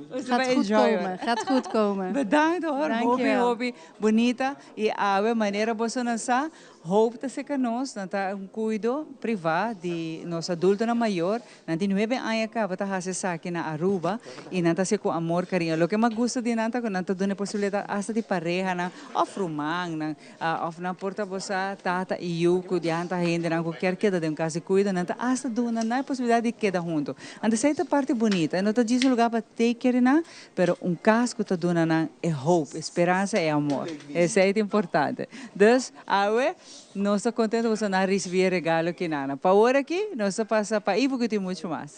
Dus Gaat wij goed enjoyen. komen, gaat goed komen. Bedankt hoor, Dank hopi je wel. hopi bunita y awe manera boso nan sa, hoop ta seca nos, nan ta un cuido priva di nos adultonan mayor, nan tin nuebe aña caba ta haci esaki na Aruba y nan ta haci cu amor, cariño. Loke mas gusta di nan ta cu nan ta duna e posibilidad hasta di parehanan of rumannan of nan por ta bosa tata y yu cu ya ta hendenan cu kier keda den un cas di cuido, nan ta hasta duna nan e posibilidad di keda hunto. Anto esey ta parti bunita, e no ta djis un lugar pa take care di nan, pero un cas cu ta duna nan e hoop, e speransa, e amor. Esey ta importante. Dus, awe nos ta contento pasobra nan a ricibi e regalo kinana. Pa awor aki, nos ta pasa pa Ivo cu tin mucho mas.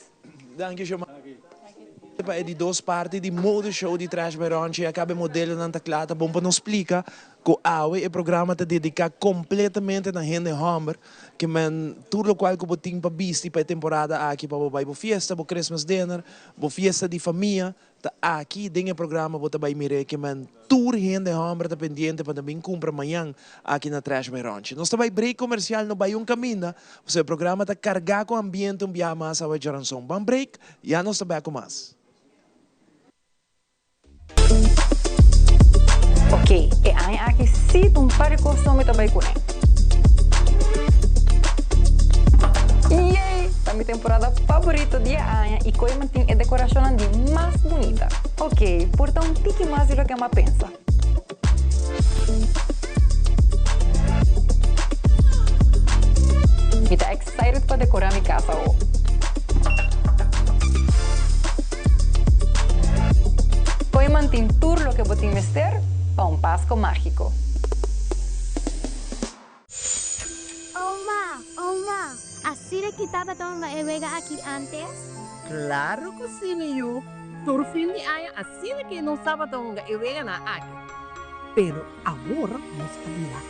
Danki Xiomara. Pa e di dos parti di Mode Show di Trash by Ronchi a caba e modelonan ta cla. Ta bon pa nos splica cu awe e programa ta dedica completamente na hende homber ke men tur locual cu bo tin pa bisti pa e temporada aki pa bo bay bo fiesta, bo Christmas dinner, bo fiesta di famia ta aki den e programa bo ta bay mira ke men tur hende homber ta pendiente pa ta bin cumpra mañan aki na Trash by Ronchi. Nos ta bay break comercial no bay un caminda pasobra e programa ta carga cu ambiente un biaha mas awe djaranson. Ban break, ya nos ta bek cu mas. Ok, e aña aki sí ta un par di kos mi ta bai kuné. Yay! Ta mi temporada faborito di e aña i koe mantin e dekorashonnan di mas bunita. Ok, por ta un tiki mas di loke mi a pensa. Mi ta excited pa decorá mi cas awo. Kooiman tin tur loke bo tin mester pa un Pasco mágico. Oma, oma, asina ki tabata hunga e wega aki antes? Claro cu si, mi yu. Tur fin di aña asina ki nos tabata hunga e weganan aki. Pero awor nos a bira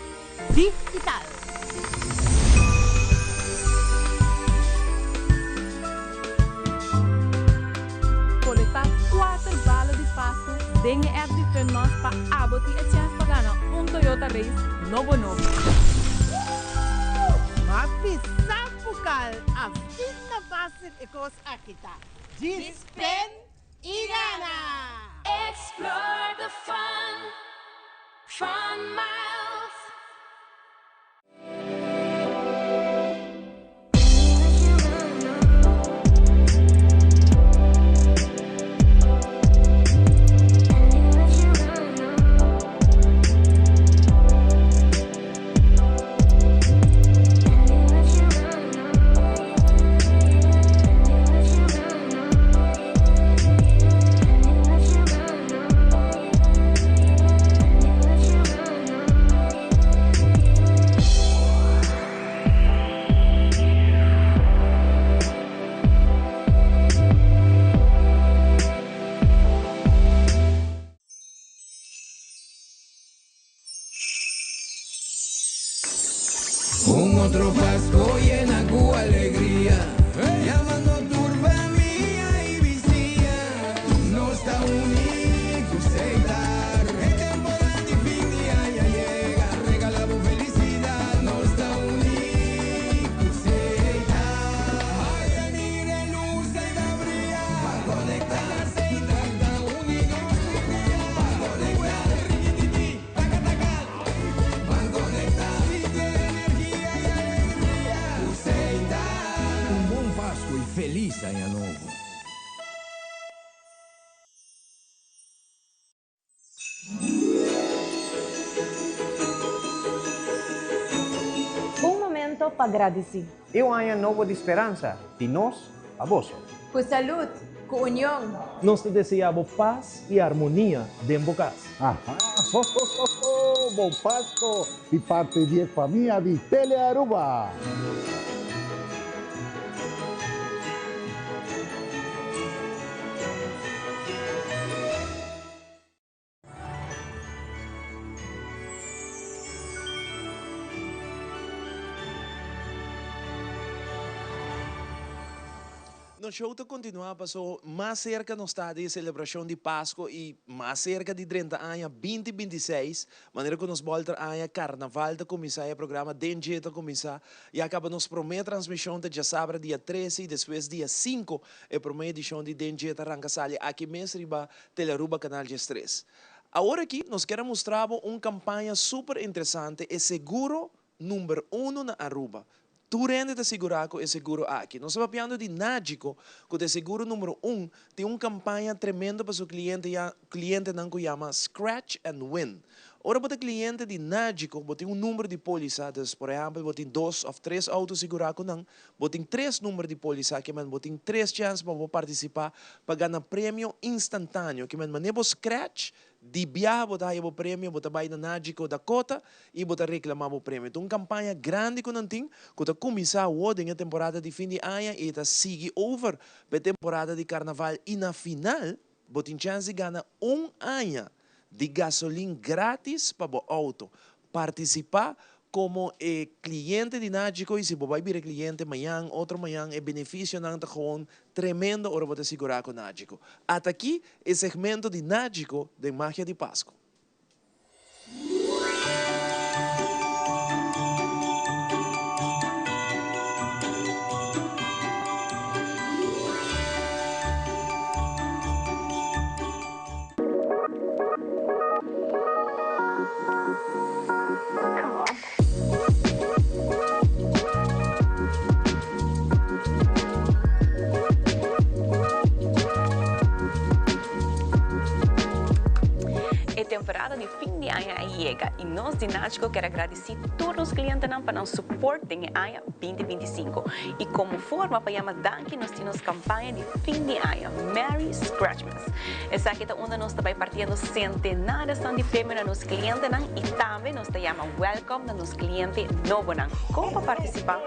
digital. Kolektá kuater bala di Pasku den e app di FunMas pa abo tin e chèns pa gana un Toyota Race nobo nobo. Ma bisa Pukal, asina fácil e kos aki ta. Djis pen i gana! Explore the fun, Fun Miles. Un otro Pasco yena cu alegria, Yamando tur famia y bisiña, Nos ta uni cu Setar. E temporada di fin di aña a yega, Regala bo felicidad, Nos ta uni cu Setar. Ay, mira e luz ey ta briya, Pa conecta, Setar ta uni nos tur dia, Pa conecta, pa gradici. Y un aña nobo di speransa, di nos pa boso. Cu salud, cu union. Nos ta desea bo paz y armonia den bo cas. Aha, ho ho ho ho, bon Pasco di parti di e famia di Telearuba. Nos show ta continua paso mas cerca nos ta di e celebracion di Pasco y mas cerca di drenta aña binti binti seis, manera cu nos bolter aña Carnaval ta cuminsa e programa Den Dje ta cuminsa ya caba nos prome transmision ta djasabra dia trece y despues dia cinco e prome edicion di Den Dje ta ranca sali aki mes riba Telearuba Canal 13. Awor aki nos kier a mustra bo un campaña super interesante, e seguro number uno na Aruba. Tur hende ta sigura cu e seguro aki. Nos ta papiando di Nagico, cu ta e seguro numero un, tin un campaña tremendo pa su cliente ya clientenan cu yama Scratch and Win. Ora bo ta cliente di Nagico, bo tin un number di polisa, dus por ehempel bo tin dos of tres auto sigura cu nan, Bo tin tres number di polisa ke men bo tin tres chèns pa bo partisipá pa gana premio instantaneo. Ke men manera bo scratch di biaha bo ta haya bo premio, bo ta bai na Nagico Dakota i bo ta reklamá bo premio. Ta un kampaña grandi ku nan tin ku ta kuminsá awor den e temporada di fin di aña i e ta sigui over pa e temporada di karnaval i na final bo tin chèns di gana un aña di gasolin gratis pa bo auto. Partisipá komo e kliente di Nagico i si bo bai bira kliente mañan, otro mañan, e benefisionan ta gewoon tremendo ora bo ta sigurá ku Nagico. Ata aki e segmento di Nagico den Magia di Pasco. E temporada di fin di aña a yega y nos di Nagico kier a gradici tur nos clientenan pa nan support den e aña binti binti sinku. Y como forma pa yama danki nos tin nos campaña di fin di aña Merry Scratchmas. Esaki ta unda nos ta bai partiendo sentenaresnan di premio na nos clientenan y tambe nos ta yama welcome na nos cliente nobonan. Con pa participa?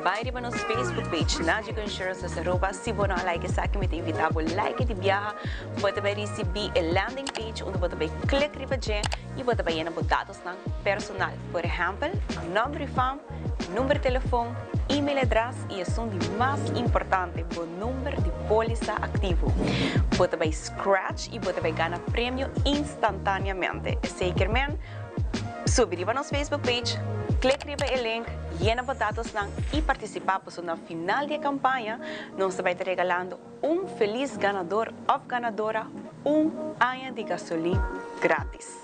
Bai riba nos Facebook page Nagico Insurance Aruba. Si bo no a like esaki mi ta invita bo like di biaha. Bo ta bai ricibi e landing page unda bo ta bai click riba dje y bo ta bai yena bo datosnan personal. Por ehempel, nomber y fam, number di telefon, email adres y esun di mas importante, bo number di polisa activo. Bo ta bay scratch y bo ta bay gana premio instantaneamente. Esey kier men, subi riba nos Facebook page, click riba e link, yena bo datosnan y participa pasobra na final di e campaña nos ta bay ta regalando un feliz ganador of ganadora un aña di gasolin gratis.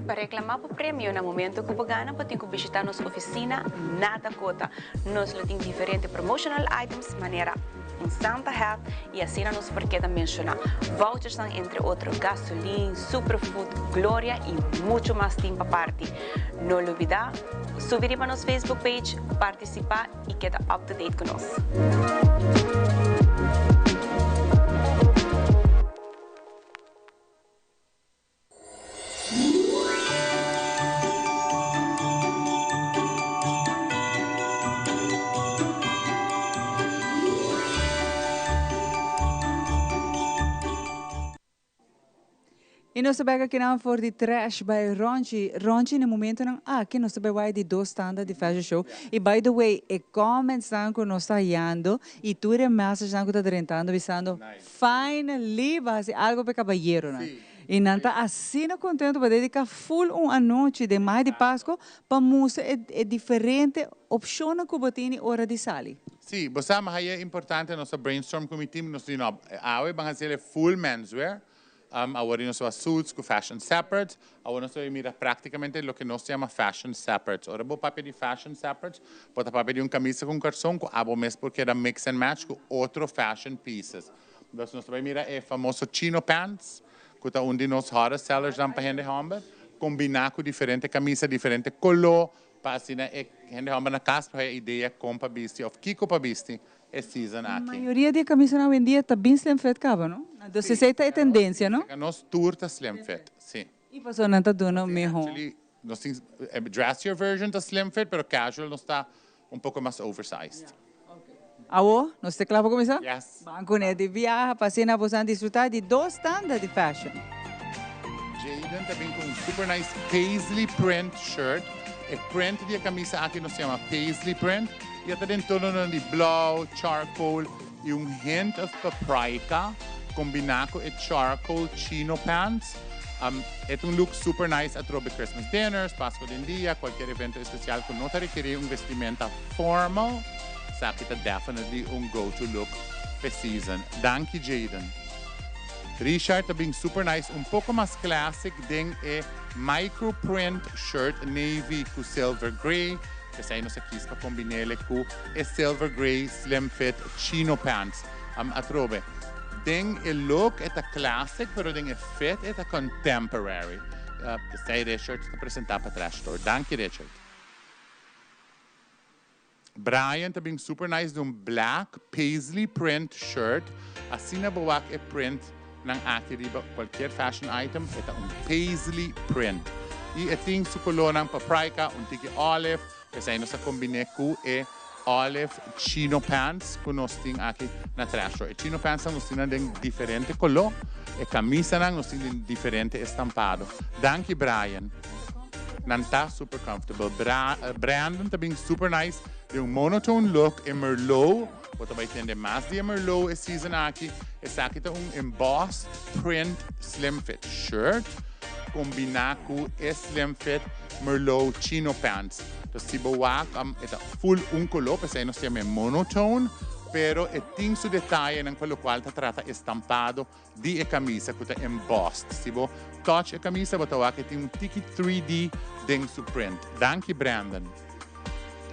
Pa reclama bo premio na momento cu bo gana bo tin cu bishita nos oficina na Dakota. Nos lo tin diferente promotional items manera un Santa hat y asina nos por keda menciona vouchersnan entre otro gasolin, superfood, Gloria y mucho mas tin pa parti. No lubida subi riba nos Facebook page, participa y keda up to date cu nos. Y nos ta bek akinan for di Trash by Ronchi. Ronchi, na e momentonan aki nos ta bay wak di dos tanda di fashion show. Y by the way, e commentsnan cu nos ta hayando y tur e messagenan cu ta drentando bisando, Finally bo haci algo pa e cabayeronan. Y nan ta asina contento pa dedica full un anochi den Mayo di Pasco pa mustra e e diferente opcionnan cu bo tini ora di sali. Sí, bo sa, ma haye importante nos a brainstorm cu mi team, nos di no, awe ban haci el e full menswear. Awor nos a suits cu fashion separate. Awor nos ta mira practicamente loke nos yama fashion separate. Ora bo papia di fashion separate, bo ta papia di un camisa cu carson cu abo mes por keda mix and match cu otro fashion pieces. Anto nos bay mira e famoso chino pants, cu ta un di nos hottest sellers dan pa hende homber, combina cu diferente camisa, diferente color, pa asina e hende homber na cas pa idea con pa bisti of kico pa bisti e season aki. Mayoria di camisa hoy en dia ta bin slim fit caba, no? Anto, esey ta e tendencia, no? Nos tur ta slim fit, si. Y paso nan ta duna miho. Actually, nos tin dressier version ta slim fit, pero casual nos ta un poco mas oversized. Awo, nos ta cla pa cuminsa? Yes. Ban cu ne di biaha, pa asina bo disfruta di dos tanda di fashion. Jaden ta bin cu un super nice paisley print shirt. E print di e camisa aki nos yama paisley print. Y ta den tono di blauw, charcoal y un hint of paprika combina cu e charcoal chino pants. E un look super nice atrobe Christmas dinners, Pasco di dia, cualkier evento especial cu no ta rekeri un vestimenta formal. Esaki ta definitely un go-to look pa season. Danki, Jaden. Richard ta bin super nice, un poco mas classic den e micro print shirt navy cu silver gray. Esey nos a kies pa combina cu e silver gray slim fit chino pants. Atrobe. Den e look e ta classic, pero den e fit e ta contemporary. Esey Richard ta presenta pa Trash Store. Danki, Richard. Brian ta bin super nice den un black paisley print shirt. Asina bo wak e print nan aki riba cualkier fashion item, e ta un paisley print. Y e tin su color nan paprika, un tiki olive, esey nos a combina cu e olive chino pants cu nos tin aki na Trash Store. E chino pants nos tin den diferente color, e camisa nan nos tin den diferente estampado. Danki, Brian. Nan ta super comfortable. Brandon ta bin super nice den un monotone look e Merlot. Bo ta bay tende mas di Merlot e season aki. Esaki ta un embossed print slim fit shirt combina cu e slim fit Merlot chino pants. Anto, si bo wak, e ta full un color, pesey nos yama monotone, pero e tin su detaye pa loke ta trata estampado di e camisa cu ta embossed. Si bo touch e camisa, bo ta wak e tin un tiki 3D den su print. Danki, Brandon.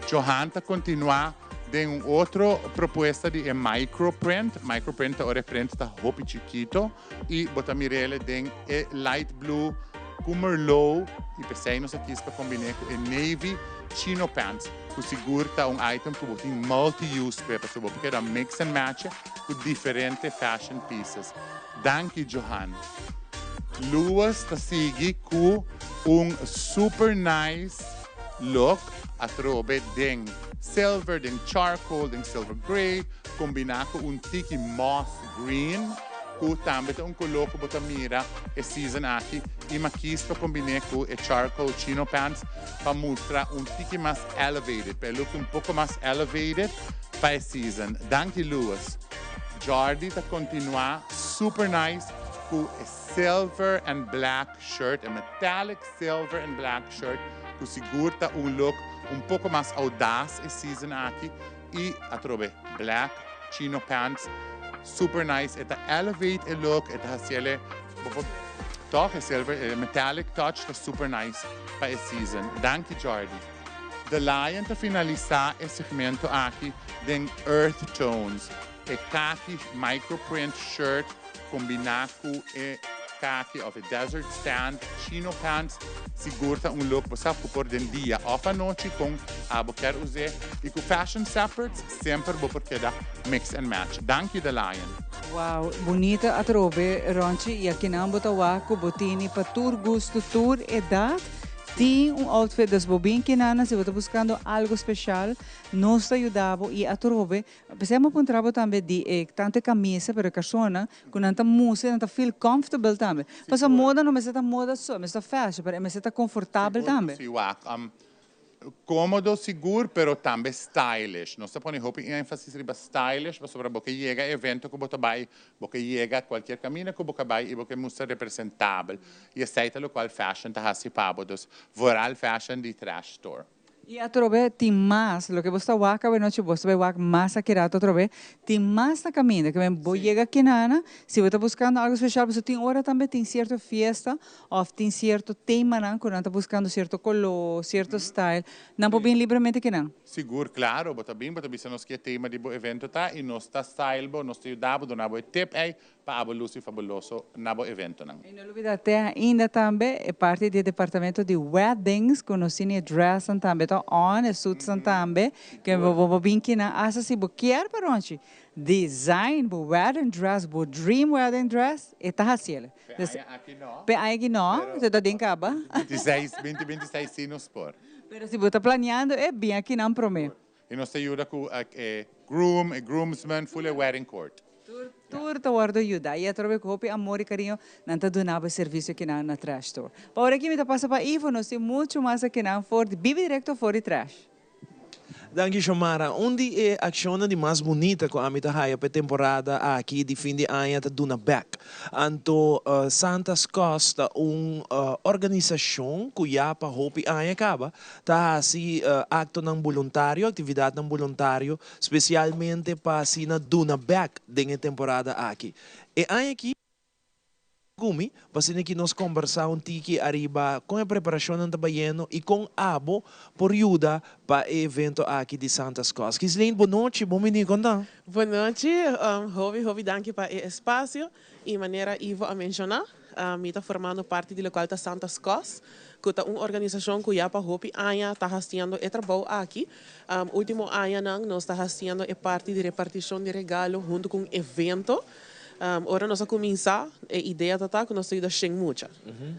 Johan ta continua den un otro propuesta di e microprint. Microprint ora print ta hopi chikito y bo ta mir'e den e light blue cu merlot y pesey nos a kies pa combina cu e navy chino pants. Cu sigur ta un item cu bo tin multi-use pa bo por keda mix and match cu diferente fashion pieces. Danki, Johan. Lewis ta sigui cu un super nice look atrobe den silver, den charcoal, den silver gray, combina cu un tiki moss green, cu tambe ta un color cu bo ta mira e season aki, y m'a kies pa combina cu e charcoal chino pants pa mustra un tiki mas elevated, pa look un poco mas elevated pa e season. Danki, Lewis. Jordi ta continua super nice cu e silver and black shirt, e metallic silver and black shirt, cu sigur ta un look un poco mas audaz e season aki, y atrobe black chino pants, super nice, e ta elevate e look, e ta haci'e toch e silver, e metallic touch ta super nice pa e season. Danki, Jordi. The Lion ta finalisa e segmento aki den earth tones. E khaki microprint shirt combina cu e khaki of e desert sand chino pants, sigur ta un look bo sa por den dia of anochi cu abo kier usa y cu fashion separates semper bo por keda mix and match. Danki, The Lion. Wow, bunita atrobe, Ronchi, y aki nan bo ta wak cu bo tin pa tur gusto, tur edad. Tin un outfit dus bo bin kinana, si bo ta buscando algo special, nos ta yuda bo y atrobe. Pensei puntra bo tambe di tanto camisa, pero persona, cu nan ta mustra, nan ta feel comfortable tambe. Paso moda no mester ta moda so, mester ta fashion, pero mester ta comfortabel tambe. Si, wak. Comodo sigur, pero tambe stylish. Nos ta pone hopi enfasis riba stylish, pasobra bo yega evento cu bo ta bay, bo yega cualkier caminda cu bo bay y bo mustra representabel. Y esey ta loke fashion ta hasi pa bo, dus vooral fashion di Trash Store. I atrobe tin mas, loke bo sta wak awenochi bo sta bai wak mas aki rato atrobe, tin mas na kaminda, ke men bo yega kinana, si bo ta buskando algo speshal pasobra tin ora tambe tin sierto fiesta òf tin sierto temanan ku nan ta buskando sierto koló, sierto style, nan por bin libremente kinan. Sigur, klaro, bo ta bin, bo ta bisa nos ke tema di bo evento ta i nos ta style bo, nos ta yuda bo, duna bo e tip ei Pa abo luci fabuloso na bo eventonan. I no lubida te ainda tambe e parti di e departamento di weddings ku nos tin e dressnan tambe ta on, e suitsnan tambe, ke bo bo bin kinan hasta si bo kier pa ronchi design bo wedding dress, bo dream wedding dress, e ta hasiel. P'e aña aki no. P'e aña aki no, te ta den kaba. Bintiseis, binti bintiseis si nos por. Pero si bo ta planeando e, bin akinan prome. I nos ta yuda ku e groom, e groomsmen, full e wedding court. Tur tur ta wordo yuda y atrobe cu hopi amor y cariño nan ta duna bo e servicio akinan na Trash Store. Pa ora aki mi ta pasa pa Ivo, nos tin mucho mas akinan for di bibi directo for di Trash. Danki Shomara. Un di e accionnan di mas bunita cu ami ta haya pa e temporada aki di fin di aña ta duna bek. Anto Santa's Cause ta un organisacion cu ya pa hopi aña caba Ta hasi aktonan boluntario, aktividatnan boluntario, spesialmente pa asina duna bèk den e temporada aki. E aña aki ku mi, pa asina ki nos kombersá un tiki ariba kon e preparashonnan ta bayendo i kon abo por yuda pa e evento aki di Santa's Cause. Ghislaine, bonochi, bon bini, kon ta? Bonochi, hopi hopi danki pa e espasio i manera Ivo a menshoná, Mi ta formando parti di lokual ta Santa's Cause, ku ta un organisashon ku ya pa hopi aña ta hasiendo e trabou aki. Último añanan nos ta hasiendo e parti di repartishon di regalo huntu ku un evento. Ora nos a kuminsá, e idea ta ta ku nos ta yuda shen mucha.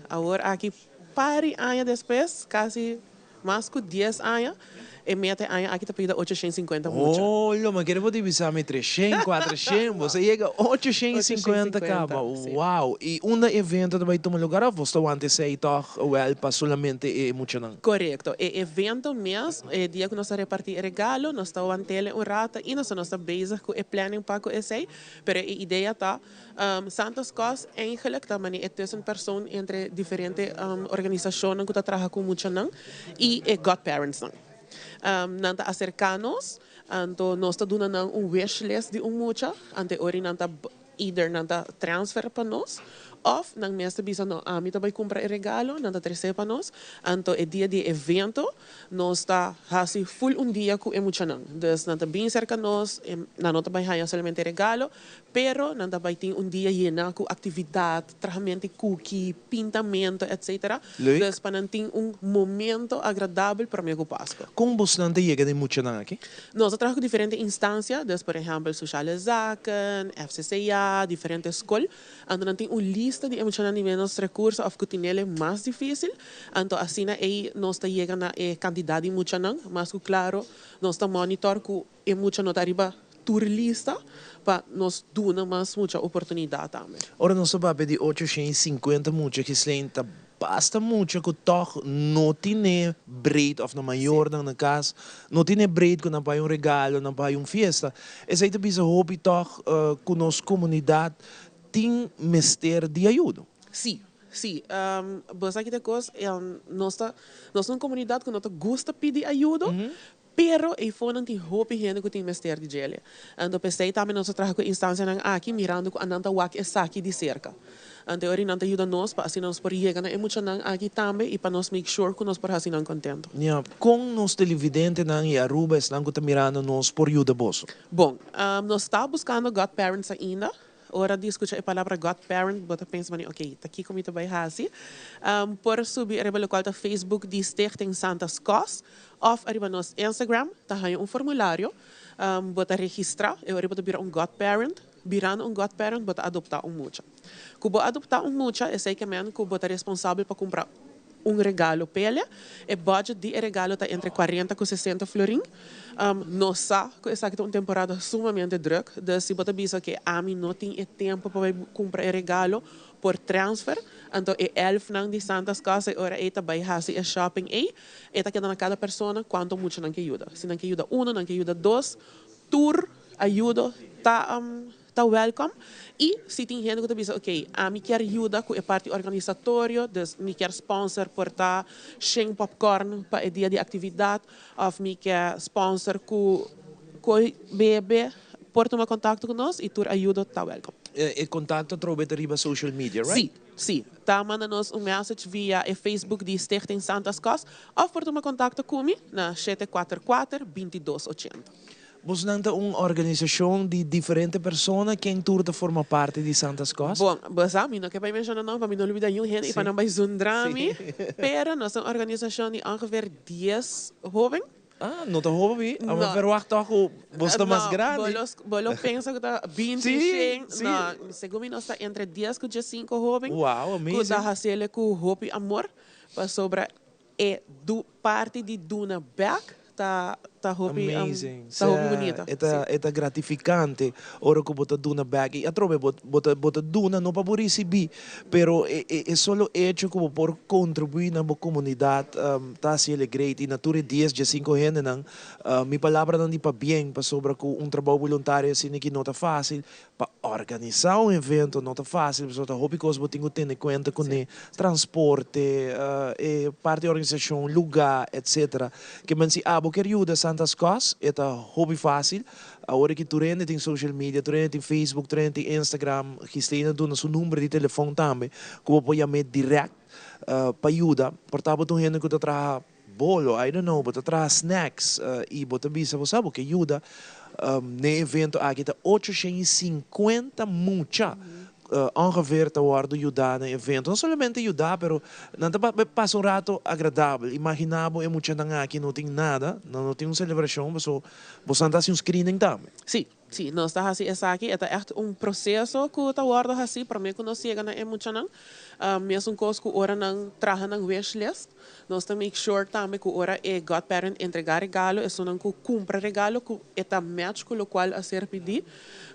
Awor aki pari aña despues, kasi Mas ku dies aña, e meta e aña aki ta pa yuda 850 mucha. Oh, lo mi kere bo di bisa mi treshen, kuatershen, bo sa yega 850 kaba, wow! I unda e evento ta bai tuma lugar of bos ta wanta esei tòg wèl pa solamente e muchanan? Korekto, e evento mes, e dia ku nos ta repartí e regalo, nos ta want'el un rato i nos ta bezig ku e planning pa ku esei, pero e idea ta Santa's Cause eigenlijk ta manera e tussenpersoon entre diferente organisacionnan cu ta traha cu muchanan y e godparentsnan. Nan ta acerca nos, anto nos ta duna nan un wishlist di un mucha, anto e ora nan ta either nan ta transfer pa nos of nan mes ta bisa no ami ta bay cumpra e regalo, nan ta trece pa nos, anto e dia di e evento Nos ta hasi full un dia ku e muchanan. Dus nan ta bin serka nos, nan no ta bai haña solamente regalo, pero nan ta bai tin un dia yená ku aktividat, trahamento di kuki, pintamento, etcetera. Leuk. Dus pa nan tin un momento agradabel promé ku Pasko. Kon bosnan ta yega na e muchanan aki? Nos ta traha ku diferente instansia, dus por ehèmpel Sociale Zaken, FCCA, diferente skol. Anto nan tin un lista di e muchanan di ménos rekurso òf ku tinele mas difísil. Anto asina ei nos ta yega na e kantidat di muchanan. Mas ku klaro nos ta monitor ku e mucha no ta riba tur lista pa nos duna mas mucha oportunidat tambe. Ora nos ta papia di 850 mucha, Ghislaine, ta basta mucha ku tòg no tine breed òf nan mayornan na kas no tine breed ku nan por haña un regalo, nan por haña un fiesta. Esei ta bisa hopi tòg ku nos komunidat tin mester di ayudo. Sí, sí. Bo sa kita kos, nos ta, nos ta un komunidat ku no ta gusta pidi ayudo, pero eifonan tin hopi hende ku tin mester di djele. Anto p'esei tambe nos ta traha ku e instansianan aki mirando ku anan ta wak esaki di serka. Anto e ora nan ta yuda nos pa asina nos por yega na e muchanan aki tambe i pa nos make sure ku nos por hasi nan kontento. Ya, kon nos televidentenan i Aruba, esnan ku ta mirando nos, por yuda boso? Bon, nos ta buskando godparents ainda. Ora di skucha e palabra godparent bo ta pensa mane ok, ta kiko mi ta bai hasi? Por subi ariba lokual ta Facebook di Stichting Santa's Cause òf ariba nos Instagram ta haña un formulario, bo ta registrá e ora bo ta bira un godparent. Birando un godparent bo ta adoptá un mucha. Ku bo adoptá un mucha esei ke men ku bo ta responsabel pa kumpra un regalo p'ele. E budget di e regalo ta entre 40 ku 60 florin. Nos sa ku esaki ta un temporada sumamente druk, dus si bo ta bisa ke ami no tin e tempu pa bai kumpra e regalo por transfer, anto e elfnan di Santa's Cause e ora ei ta bai hasi e shopping ei. E ta keda na kada persona kuantu mucha nan ke yuda. Si nan ke yuda uno, nan ke yuda dos, tur ayudo ta. ta welcome. Y si tin hende cu ta bisa ok, ami kier yuda cu e parti organisatorio, dus mi kier sponsor por ta shen popcorn pa e dia di actividad of mi kier sponsor cu coy bebe, por tuma contacto cu nos y tur ayudo ta welcome. E contacto atrobe ta riba social media, right? Si, si. Ta manda nos un message via e Facebook di Stichting Santa's Cos of por tuma contacto cu mi na 744 22 80. Bosnan ta un organisashon di diferente persona, ken tur ta forma parti di Santa's Cos? Bon, bo sa, mi no ke bai menshona nòmber pa mi no lubida niun hende i pa nan bai zundra mi, pero nos ta un organisashon di ongeveer dies hoben. Ah, no ta hopi, a mi verwagt tòg ku bos ta mas grandi. No, bo lo pensa ku ta binti, shen, no, segun mi nos ta entre dies ku diesinko hoben ku ta hasiel ku hopi amor, pasobra e parti di duna bèk ta ta hopi Amazing. ta hopi bunita. E ta e ta gratificante ora cu bo ta duna bek y atrobe bo bo ta bo ta duna no pa bo ricibi pero e e e solo hecho cu bo por contribui na bo comunidad ta haci el e great y na tur e dies diesinco hendenan mi palabranan di pabien pasobra cu un trabou boluntario asina aki no ta facil Pa organisá un evento no ta fásil pasobra ta hopi kos bo tin ku tene kuenta kuné, transporte, e parti di organisashon, lugá, etsetera. Ke men si abo kier yuda Santa's Cause e ta hopi fásil. Awor aki tur hende tin social media, tur hende tin Facebook, tur hende tin Instagram. Gislene a duna su number di telefòn tambe ku bo por yam'é dirèkt pa yuda. Por ta bo ta un hende ku ta traha Bolo, I don't know, bo ta traha snacks y bo ta bisa bo sa bo ke yuda n'e evento aki ta 850 mucha ongeveer ta wordo yuda na e evento. No solamente yuda pero nan ta pasa un rato agradabel. Imagina bo e muchanan aki no tin nada, nan no tin un celebracion paso bosan ta haci un screening tambe. Sí, sí, nos ta haci esaki. E ta echt un proceso cu ta wordo haci prome cu nos yega na e muchanan. Mesun cos cu ora nan traha nan wishlist. Nos ta make sure tambe cu ora e godparent entrega regalo, esunnan cu cumpra regalo cu e ta match cu locual a ser pidi,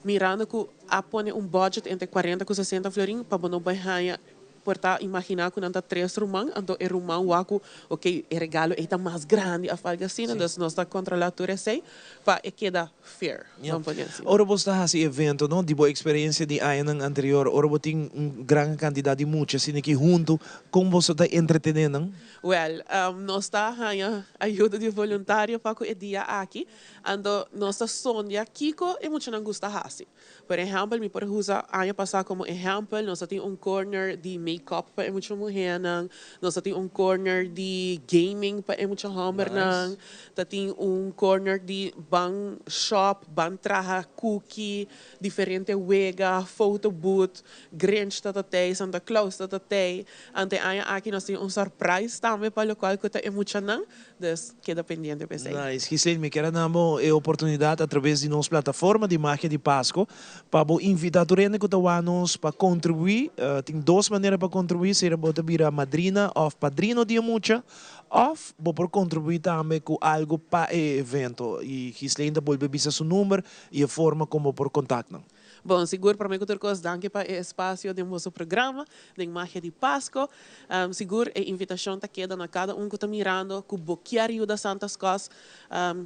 mirando cu a pone un budget entre cuarenta cu sesenta florin pa bo no bay haña por ta imagina cu nan ta tres ruman, anto e ruman wak cu ok e regalo ey ta mas grandi of algo asina, dus nos ta controla tur esey pa e keda fair, ban pone asina. Ora bo ta haci evento, no, di bo experiencia di añanan anterior, ora bo tin un gran cantidad di mucha asina aki hunto, Kon boso ta entretené nan? Wèl, nos ta haña ayuda di voluntario pa ku e dia aki. Anto nos ta sondia kiko e muchanan gusta hasi. Por ehèmpel, mi por usa aña pasá komo ehèmpel, nos ta tin un corner di make-up pa e mucha muhénan, nos ta tin un corner di gaming pa e mucha hòmbernan, ta tin un corner di ban shop, ban traha kuki, diferente wega, photo booth, Grinch ta ta tei, Santa Claus ta ta tei. Ante aña aki nos tin un surprise tambe pa locual cu ta e muchanan, dus keda pendiente pa esey. Nice. Giselle, mi kier a na bo e oportunidad a traves di nos plataforma di Magia di Pasco pa bo invita tur hende cu ta wak nos pa contribui. Tin dos manera pa contribui, sea bo ta bira madrina of padrino di e mucha of bo por contribui tambe cu algo pa e evento. Y Gisleen ta bolbe bisa su number y e forma con bo por contact nan. Bon, sigur prome ku tur kos danki pa e espasio den boso programa, den Magia di Pasko. Sigur e invitashon ta keda na kada un ku ta mirando ku bo kier yuda Santa's Cos,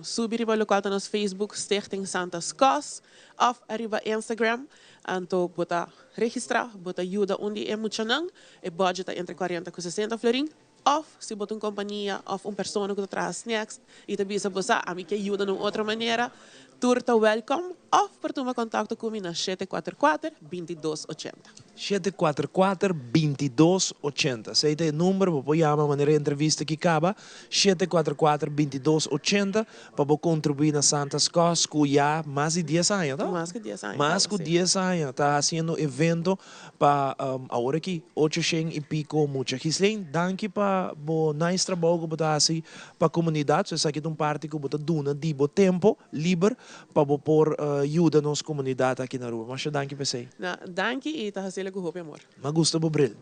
subi riba lokual ta nos Facebook Stichting Santa's Cos òf ariba Instagram. Anto bo ta registrá, bo ta yuda un di e muchanan. E budget ta entre kuarenta ku sesenta florin. Òf si bo ta un kompania òf un persona ku ta traha snacks i ta bisa bo sa ami ke yuda na un otro manera, tur ta wèlkòm òf por tuma kontakto ku mi na shete kuater kuater, bintidos ochenta. Shete kuater kuater, bintidos ochenta. Esei ta e number, bo por yama manera e entrevista aki kaba, shete kuater kuater, bintidos ochenta, pa bo kontribuí na Santa's Cause ku ya mas di dies aña, to? Mas ku dies aña Mas ku kaba, si. dies aña ta hasiendo evento Pa awor aki ocho shen y pico mucha. Gislén, danki pa bo nice trabou cu bo ta haci pa comunidad. So esaki ta un parti cu bo ta duna di bo tempo liber pa bo por yuda nos comunidad aki na Aruba. Masha danki pa esey. Na, danki y ta haciele cu hopi amor. M'a gusta bo bril.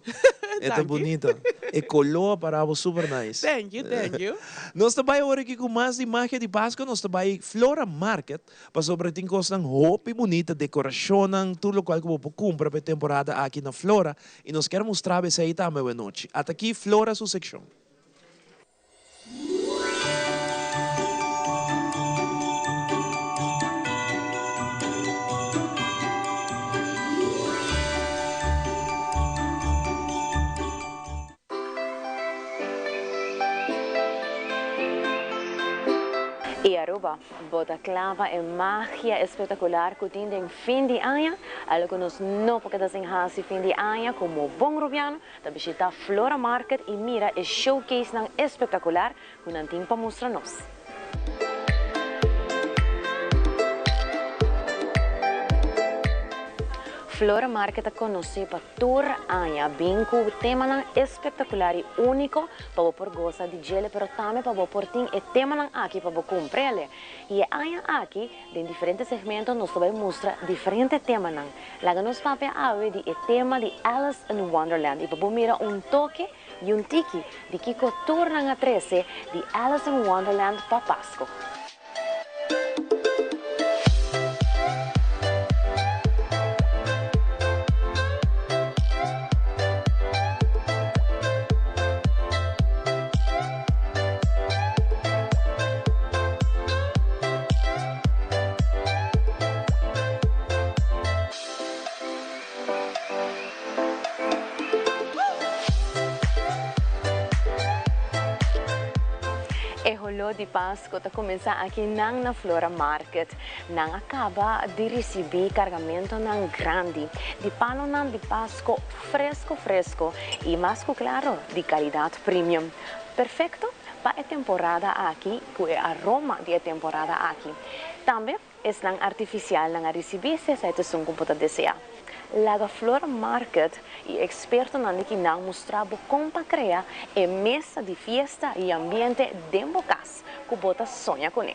E ta bunita. E color a para bo super nice. Thank you, thank you. Nos ta bay awor aki cu mas di Magia di Pascua. Nos ta bay Flora Market. Pasobra tin kosnan hopi bunita, dekorashonnan, tur lokual ku bo por kumpra pa e temporada aki na Flora i nos kier mustra bo esei tambe awe nochi. Ata aki Flora su sekshon. Aruba, bo ta cla pa e magia espectacular cu tin den fin di aña? Algo cu nos no por keda sin haci fin di aña como bon Rubiano ta bishita Flora Market y mira e showcasenan espectacular cu nan tin pa mustra nos. Flora Market ta conoci pa tur aña bin cu temanan espectacular y unico pa bo por goza di djele pero tambe pa bo por tin e temanan aki pa bo cumprele. Y e aña aki den diferente segmento nos ta bay mustra diferente temanan. Laga nos papia awe di e tema di Alice in Wonderland y pa bo mira un toke y un tiki di kico tur nan a trece di Alice in Wonderland pa Pasco. E holó di Pasco ta kuminsá aki nan na Flora Market. Nan a kaba di risibí kargamentonan grandi di palonan di Pasco fresco fresco i mas ku klaro di kalidat premium. Perfekto pa e temporada aki ku e aroma di e temporada aki. Tambe Esnan artifisialnan a risibí si esei ta esun ku bo ta deseá. Laga Flora Market i ekspertonan di kinan mustra bo kon pa krea e mesa di fiesta i ambiente den bo kas ku bo ta soña kuné.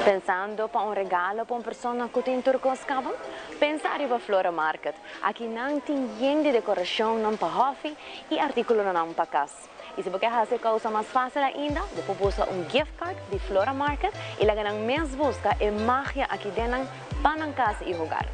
Pensando pa un regalo pa un persona cu tin tur cos caba? Pensa ariba Flora Market. Aki nan tin yen di decoracionnan pa hofi y articulonan pa cas. Y si bo ke haci e causa mas facil ainda, bo por busca un gift card di Flora Market y laga nan mes busca e magia aki den nan pa nan cas y hogar.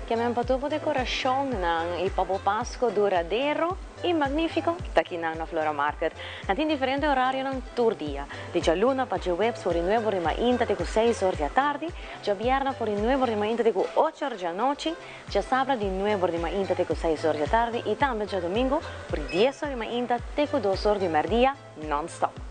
Ke men pa tur bo dekorashonnan i pa bo Pasko duradero i magnifiko ta kinan na Flora Market. Nan tin diferente orarionan tur dia, di djaluna pa djeweps for di nuebe or di mainta te ku seis or di atardi, djabièrnè for di nuebe or di mainta te ku ocho or di anochi, djasabra di nuebe or di mainta te ku seis or di atardi i tambe djadumingu for di dies or di mainta te ku dos or di mèrdia nònstòp.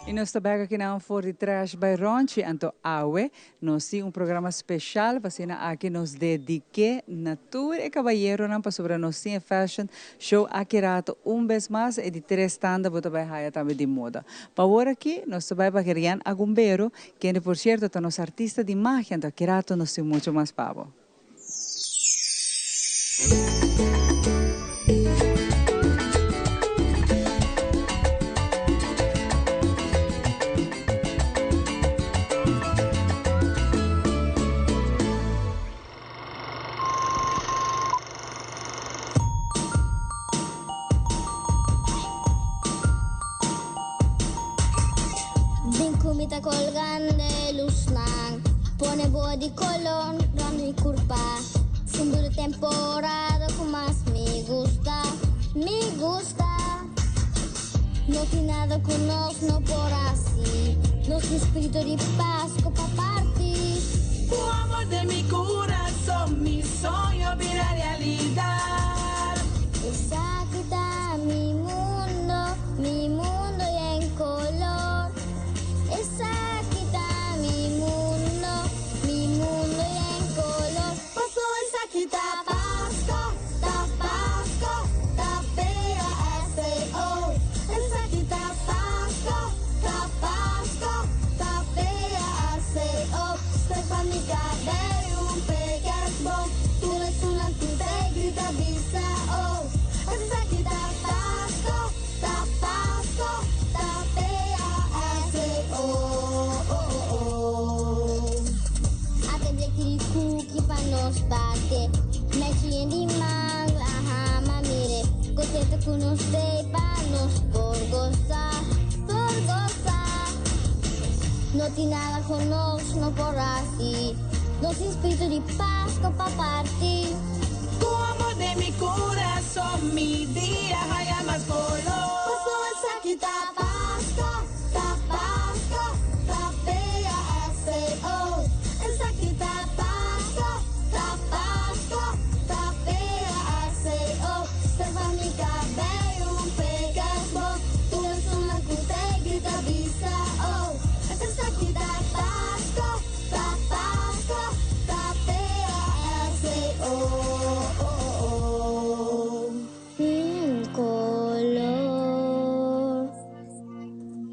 Y nos ta bek akinan for di Trash by Ronchi, anto awe Nos tin un programa special pa asina aki nos dedique na tur e caballeronan pasobra nos tin e fashion show aki rato un bes mas e di tres tanda bo ta bay haya tambe di moda. Pa awor aki nos ta bay pa Gerian Agumbero kende por cierto ta nos artista di magia anto aki rato nos tin mucho mas pa bo. Bin ku mi ta colgando e lusnan. Pone bo di color rond mi curpa. Sin duda temporada cu mas mi gusta, mi gusta. No tin nada cu nos no por haci. Nos tin spirito di Pasco pa parti. Cu amor den mi curason, mi soño bira realidad. ku nos t'ei pa nos por gosa, por gosa. No tin nada ku nos no por hasi, nos tin spiritu di Pasko pa parti. Ku amor den mi kurason mi dia haya mas kolor. Paso esaki ta Pasko, ta Pasko, ta P-A-S-C-O. Esaki ta Pasko, ta Pasko, ta P-A-S-C-O. Sterfa mi kabei un pekasbo, tur esunnan ku te grita bisa oh. Esaki ta Pasko, ta Pasko, ta P-A-S-C-O. Un color,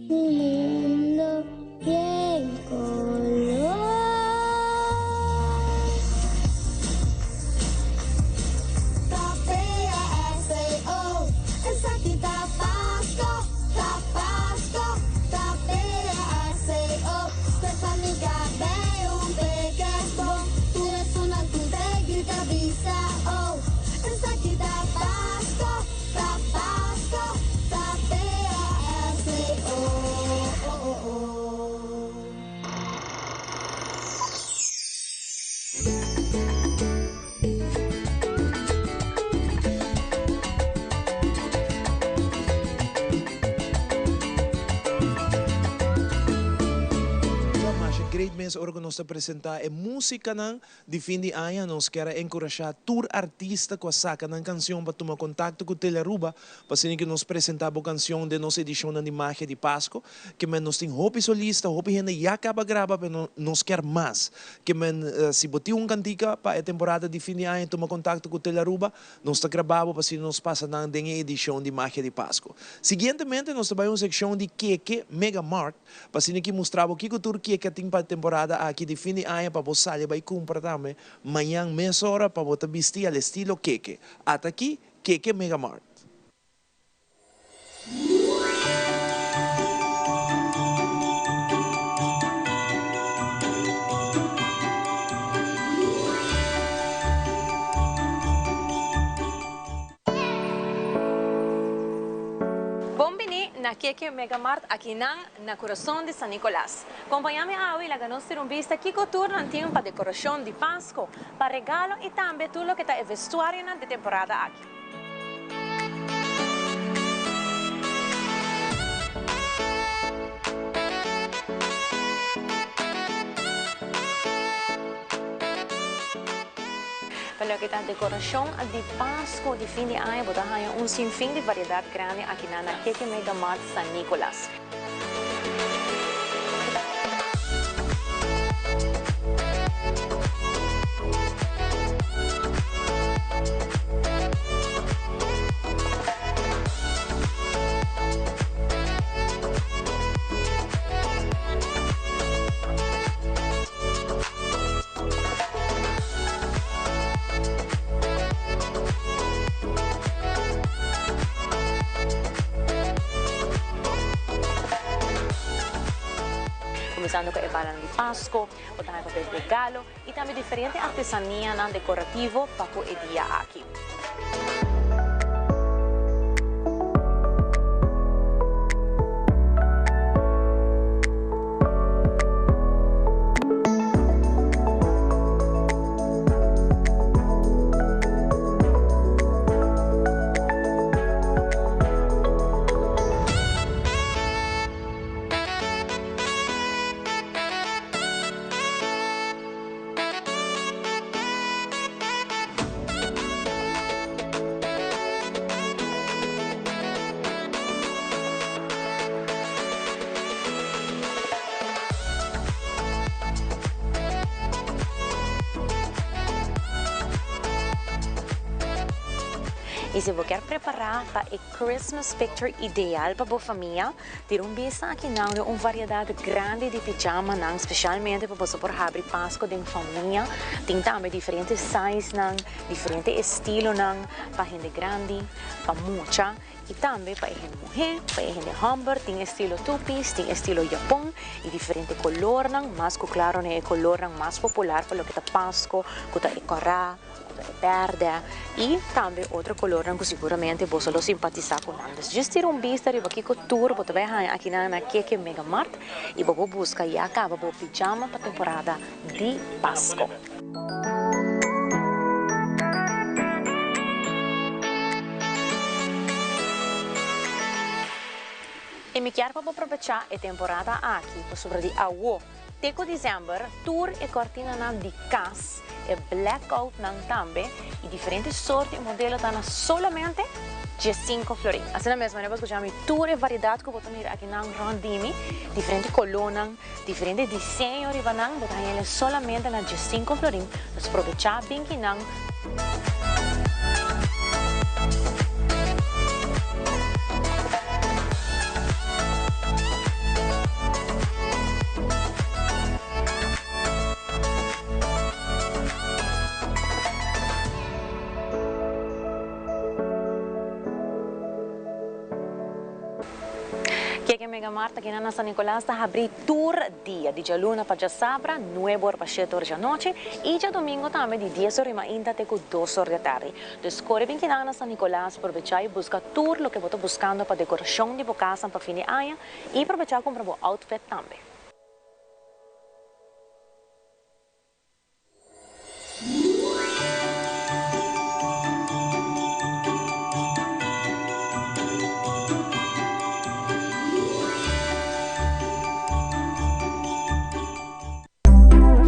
un mundo yen color. Ta P-A-S-C-O, esaki ta Pasco, ta Pasco, ta P-A-S-C-O. Stefa mi cabey un pekesbo, tur esunnan cu te grita bisa oh. Esaki ta Pasco, ta Pasco, ta P-A-S-C-O. Masha great mes ora ku nos ta presenta e musikanan di fin di aña. Nos kier a enkurashá tur artista ku a saka nan kansion pa tuma kontakto ku Telearuba pa asina ku nos presentá bo kansion den nos edishonnan di Magia di Pasko. Ke men nos tin hopi solista, hopi hende ya kaba graba pero nos kier mas. Ke men si bo tin un kantika pa e temporada di fin di aña tuma kontakto ku Telearuba. Nos ta graba bo pa asina nos pasa nan den e edishon di Magia di Pasko. Siguientemente nos ta bai un sekshon di Keke Mega Mart pa asina ki mustra bo kiko tur Keke tin pa e temporada aki di fin di aña pa bo sali bai kumpra tambe mañan mesora pa bo ta bisti al estilo Keke. Ata aki Keke Mega Mart. Bon bini na Keke Mega Mart akinan na kurason di San Nicolas. Kompaña mi awe i laga nos tira un bista kiko tur nan tin pa dekorashon di Pasko, pa regalo i tambe tur loke ta e vestuarionan di temporada aki. Pa loke ta dekorashon di Pasku di fin di aña bo ta haña un sinfin di variedat grandi akinan na Keke Mega Mart San Nicolas. Kuminsando ku e balanan di Pasko, bo ta haña papel regalo i tambe diferente artesanianan dekorativo pa ku e dia aki. Y si bo kier prepara pa e Christmas picture ideal pa bo famia, tira un bista aki nan den un variedad grandi di pijamanan, specialmente pa boso por habri Pasco den famia. Tin tambe diferente sizenan, diferente estilonan pa hende grandi, pa mucha. Y tambe pa e hende muhé, pa e hende hòmber, tin estilo two-piece, tin estilo yapon y diferente colornan, mas cu claro na e colornan mas popular pa loke ta Pasco, cu ta e cora, ta e bèrdè i tambe otro kolornan ku siguramente boso lo simpatisá ku nan. Dus djis tira un bista riba kiko tur bo ta bai haña akinan na Keke Mega Mart i bo por buska ya kaba bo pijama pa temporada di Pasko. I mi kier pa bo probechá e temporada aki pasobra di awo te ku december tur e kortinanan di kas, e blackoutnan tambe i diferente sorto i modelo ta na solamente diesinco florin. Asina mes manera bo skucha mi tur e variedat ku bo ta mira akinan rònt di mi, diferente kolónan, diferente diseño riba nan, bo ta haña solamente na diesinco florin. Nos probechá binkinan. Keke Mega Mart aki na San Nicolas ta habri tur dia, di djaluna pa djasabra, nuebe or pa shete or djanochi, y djadomingo tambe di dies or di mainta te cu dos or di atardi. Dus core bin kinan na San Nicolas, probecha y busca tur loke bo ta buscando pa decoracion di bo casanan pa fin di aña y probecha cumpra bo outfit tambe.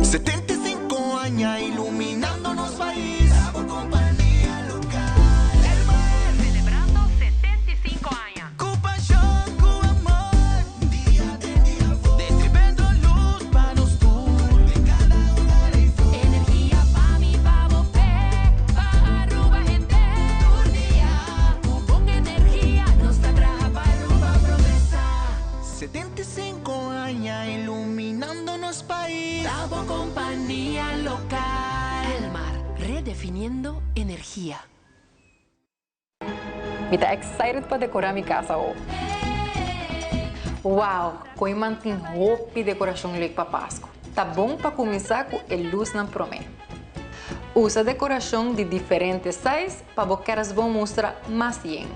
75 aña iluminando nos pais. Bo compania local. Elmar. Celebrando 75 aña. Cu pasion, cu amor. Dia den dia for. Distribuyendo luz pa nos tur. Den cada hogar ey for. Energia pa mi, pa bo, p'e, pa Aruba hende. Tur dia, cu bon energia, nos ta traha pa Aruba progresa. 75 aña iluminando nos pais. Ta bo compania local. Elmar, redefiniendo energia. Mi ta excited pa decora mi cas awo. Wow, Kooiman tin hopi decoracion leuk pa Pascu. Ta bon pa cuminsa cu e luznan prome. Usa decoracion di diferente size pa bo kerstboom mustra mas yen.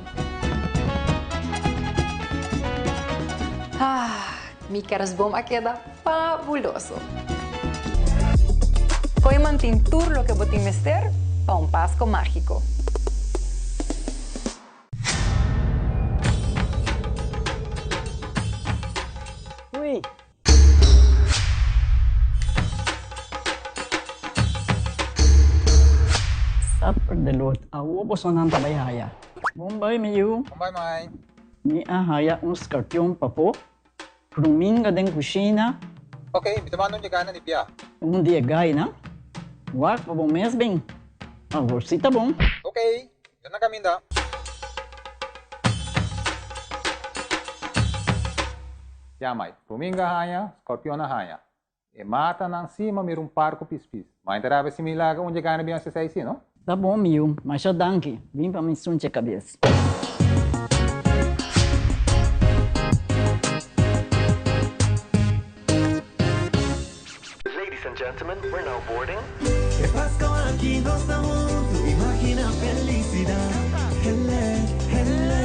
Ah, mi kerstboom a keda fabuloso! Kooiman tin tur loke bo tin mester pa un Pasco magico. Ui! Supper de lot, awo bosonan ta bai haya. Bon bai mi yu. Bon bai mai. Mi a haya un skarpion papo, pruminga den kushina. Ok, mi ta manda un yegana di bia. Un di e gainan. Wak pa bo mes bin. Awor si ta bon. Ok, mi ta na kaminda. Ya mai, Ruminga haña, Scorpion a haña. E mata nan si ma mira un par cu pis pis. Ma inta rabia si mi laga un dje gana bin haci esey si, no? Ta bon mi yu, masha danki. Bin pa mi sunche cabes. Ladies and gentlemen, we're now boarding. E Pasco aki nos ta hunto, imagina felicidad. Hele, hele.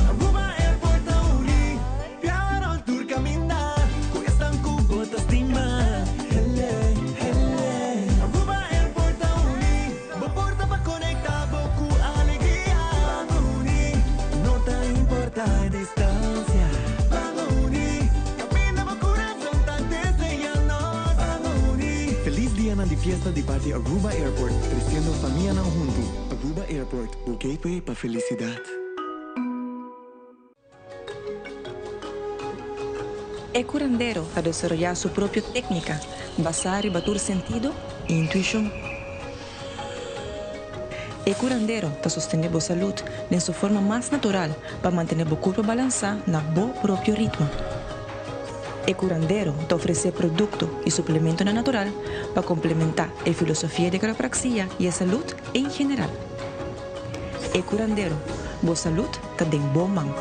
Aruba Airport ta uni, piaron tur caminda, cu esnan cu bo ta stima. Hele, hele. Aruba Airport ta uni, bo porta pa conecta bo cu alegria. Ban uni, no ta importa e distancia. Ban uni, caminda bo curazon ta desea nos. Ban uni. Feliz dianan di fiesta di parti Aruba Airport, treciendo famianan hunto. Aruba Airport, bo gateway pa felicidad. E curandero ta desaroyá su propio técnica basá riba tur sentido i intuishon. E curandero ta sostené bo salud den su forma mas natural pa mantené bo curpa balansá na bo propio ritmo. E curandero ta ofresé producto i suplementonan natural pa complementá e filosofia di quiropraxia i e salud en general. E curandero, bo salud ta den bo man.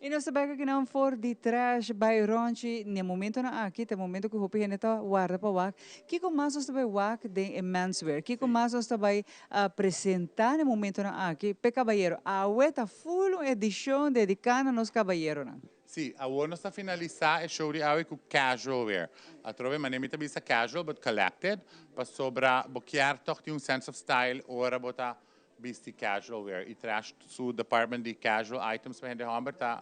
Y nos ta bek akinan for di Trash by Ronchi. Na e momentonan aki ta e momento cu hopi hende ta warda pa wak kico mas nos ta bay wak den e menswear, kico mas nos ta bay presenta na e momentonan aki p'e cabayero. Awe ta full un edicion dedica na nos cabayeronan. Sí, awor nos ta finalisa e show di awe cu casual wear. Atrobe manera mi ta bisa casual but collected, pasobra bo kier toch tin un sense of style ora bo ta bisti casual wear y Trash su department di casual items pa hende homber ta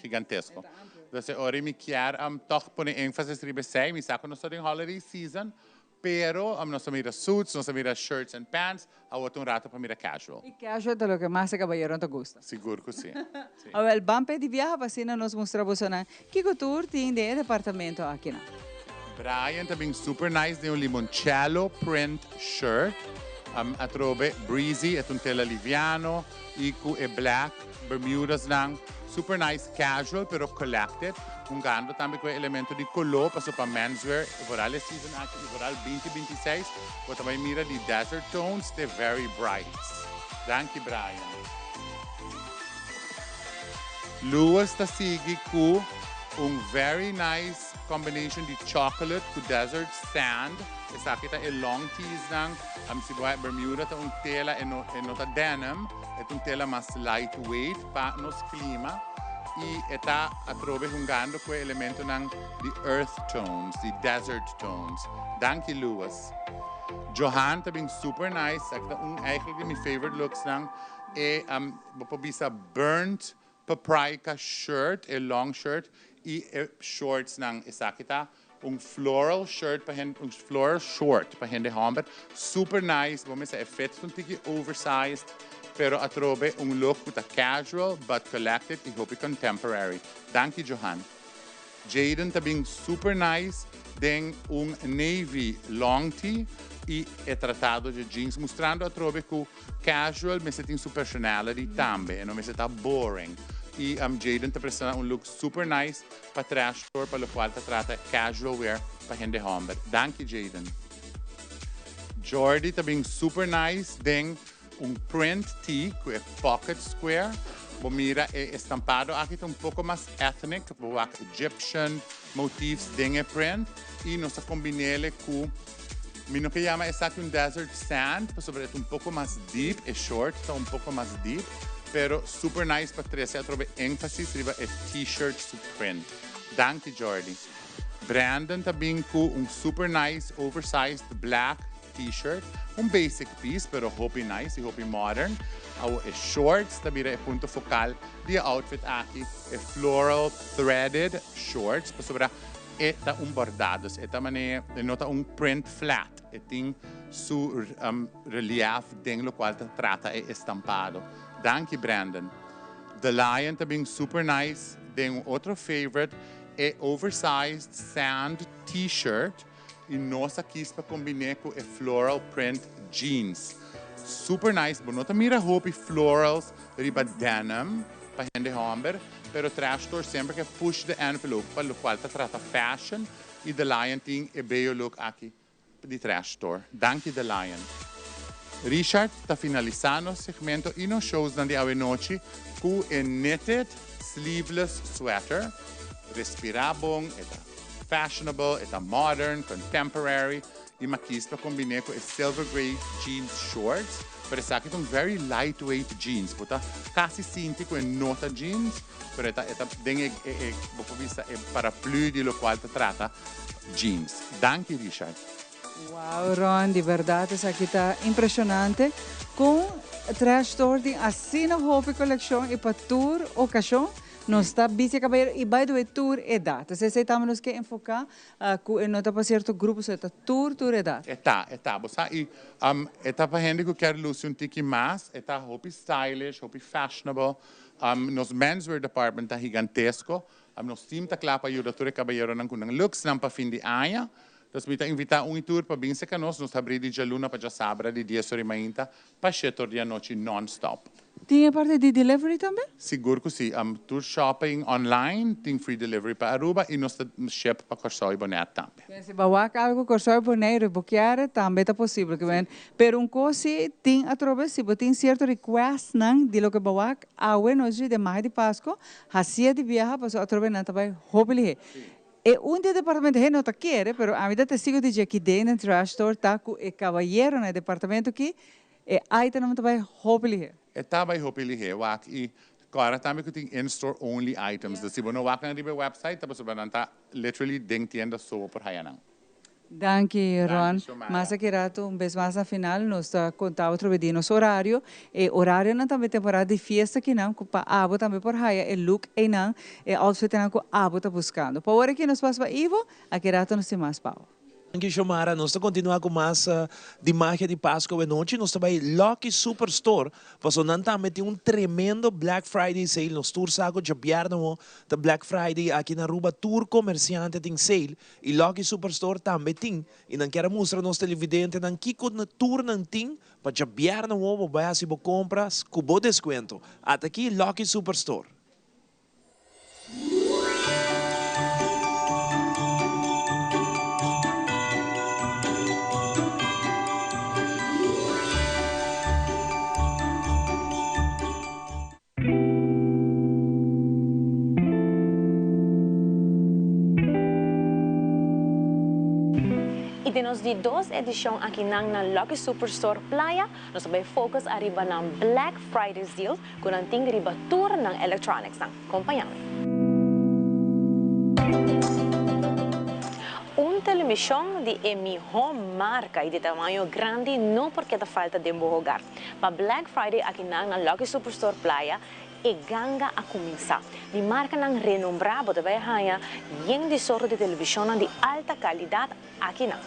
gigantesco. Dus e ora mi kier toch pone enfasis riba esey, mi sa cu nos ta den holiday season, pero nos ta mira suits, nos ta mira shirts and pants, awor ta un rato pa mira casual. Y casual ta loke mas e cabayeronan ta gusta. Sigur cu si. Awel, ban p'e di biaha pa asina nos mustra bosonan Kiko tur tin den e departamento akinan? Brian ta bin super nice den un limoncello print shirt. Atrobe breezy, e ta un tela liviano y cu e black bermudas nan. Super nice casual pero collected. Hungando tambe cu e elemento di color paso pa menswear vooral e season aki y vooral 2026 bo ta bay mira di desert tones te very brights. Danki Brian. Louis ta sigui cu un very nice combination di chocolate cu desert sand. Esaki ta e long tees nan. Am si bo Bermuda ta un tela e no, e no ta denim, e ta un tela mas lightweight pa nos clima. Y e ta atrobe hungando cu e elementonan di earth tones, di desert tones. Danki Louis. Johan ta bin super nice. Esaki ta un eigenlijk di mi favorite looks nan. E bo por bisa burnt paprika shirt, e long shirt y e shorts nan. Esaki ta un floral shirt pa hende, un floral short pa hende homber. Super nice, bo mester e fit un tiki oversized, pero atrobe un look cu ta casual but collected y hopi contemporary. Danki Johan. Jaden ta bin super nice den un navy long tee y e tratado dje jeans, mustrando atrobe cu casual mester tin su personality tambe, e no mester ta boring. Y Jaden ta presenta un look super nice pa Trash Store pa locual ta trata casual wear pa hende homber. Danki Jaden. Jordy ta bin super nice den un print tee cu e pocket square. Bo mira e estampado aki ta un poco mas ethnic, bo wak Egyptian motifs den e print y nos a combinele cu, mi no ke yama esaki un desert sand pasobra e ta un poco mas deep, e short ta un poco mas deep, pero super nice pa trece atrobe enfasis riba e t-shirt su print. Danki Jordy. Brandon ta bin cu un super nice oversized black t-shirt, un basic piece pero hopi nice y hopi modern. Awo e shorts ta bira e punto focal di e outfit aki, e floral threaded shorts, pasobra e ta un bordado, dus e ta mane, e no ta un print flat, e tin su relief den locual ta trata e estampado. Danki Brandon. The Lion ta bin super nice den un otro favorite, e oversized sand t-shirt. Y nos a kies pa combine cu e floral print jeans. Super nice, bo no ta mira hopi florals riba denim pa hende homber, pero Trash Store semper ke push the envelope pa locual ta trata fashion y The Lion tin e bello look aki di Trash Store. Danki The Lion. Richard ta finalisa nos segmento y nos showsnan di awe nochi cu e knitted sleeveless sweater. Respira bon, e ta fashionable, e ta modern, contemporary y mi a kies pa combine cu e silver grey jeans shorts, pero esaki ta un very lightweight jeans, bo ta casi sinti cu e no ta jeans, pero e ta e ta den e e bo por bisa e paraplu di locual ta trata jeans. Danki Richard. Wow Ron, di berdad esaki ta impresionante con Trash Store tin asina hopi coleccion y pa tur ocasion. Nos ta bisti e cabayero y by the way tur edad. Entonces esey tambe nos ke enfoca cu e no ta pa cierto grupo so e ta tur tur edad. E ta, e ta. Bo sa y e ta pa hende cu kier luci un tiki mas, e ta hopi stylish, hopi fashionable. Nos menswear department ta gigantesco. Nos team ta cla pa yuda tur e cabayeronan cu nan looks nan pa fin di aña. Dus mi ta invitá un i tur pa bin serka nos. Nos ta habrí di djaluna pa djasabra di dies ora i mainta pa shete or di anochi non-stop. Tin e parti di delivery tambe? Sigur ku si. Tur shopping online tin free delivery pa Aruba i nos ta ship pa Kòrsou i Bonaire tambe. Si bo wak algu Kòrsou i Bonaire bo kier tambe ta posibel. Pero un kos si tin atrobe si bo tin sierto requestnan di loke bo wak awe nochi den maha di Pasko hasié di biaha pasobra atrobe nan ta bai hopi lihé. E un di e departamento hende no ta kere pero ami ta testigo di dje ki den den Trash Store ta ku e kabayero na e departamento ki E itemnan ta bai hopi lihé. E ta bai hopi lihé, wak. I kòrda tambe ku tin in-store only items. Dus si bo no wak nan riba e website ta pasobra nan ta literally den tienda so bo por haya nan. Danki Ron. Danki Xiomara. Mas aki rato un bes mas na final nos ta konta otro bes di nos orario. E orarionan tambe temporada di fiesta kinan ku pa abo tambe por haya e look einan, e outfitnan ku abo ta buskando. Pa ora aki nos pasa pa Ivo, aki rato nos tin mas pa abo. Danki Xiomara, nos ta continua cu mas di magia di Pasco awe nochi, nos ta bay Lucky Super Store, paso nan tambe tin un tremendo Black Friday sale, nos tur sa cu djabièrnè awo ta Black Friday aki na Aruba, tur comerciante tin sale y Lucky Super Store tambe tin y nan kier a mustra nos televidentenan kico tur nan tin pa djabièrnè awo bo bay haci bo compras cu bo descuento, ata aki Lucky Super Store. Y den nos di dos edicion akinan na Lucky Superstore Playa, nos ta bay focus ariba nan Black Friday Deals Ku nan tin riba tur nan electronicsnan. Kompañá mi. Un televishon di e mihó marka i di tamaño grandi no por keda falta den bo hogar. Pa Black Friday akinan na Lucky Superstore Playa e ganga a kuminsá. Di markanan renombrá bo ta bai haña yen di sorto di televishonnan di alta kalidat akinan.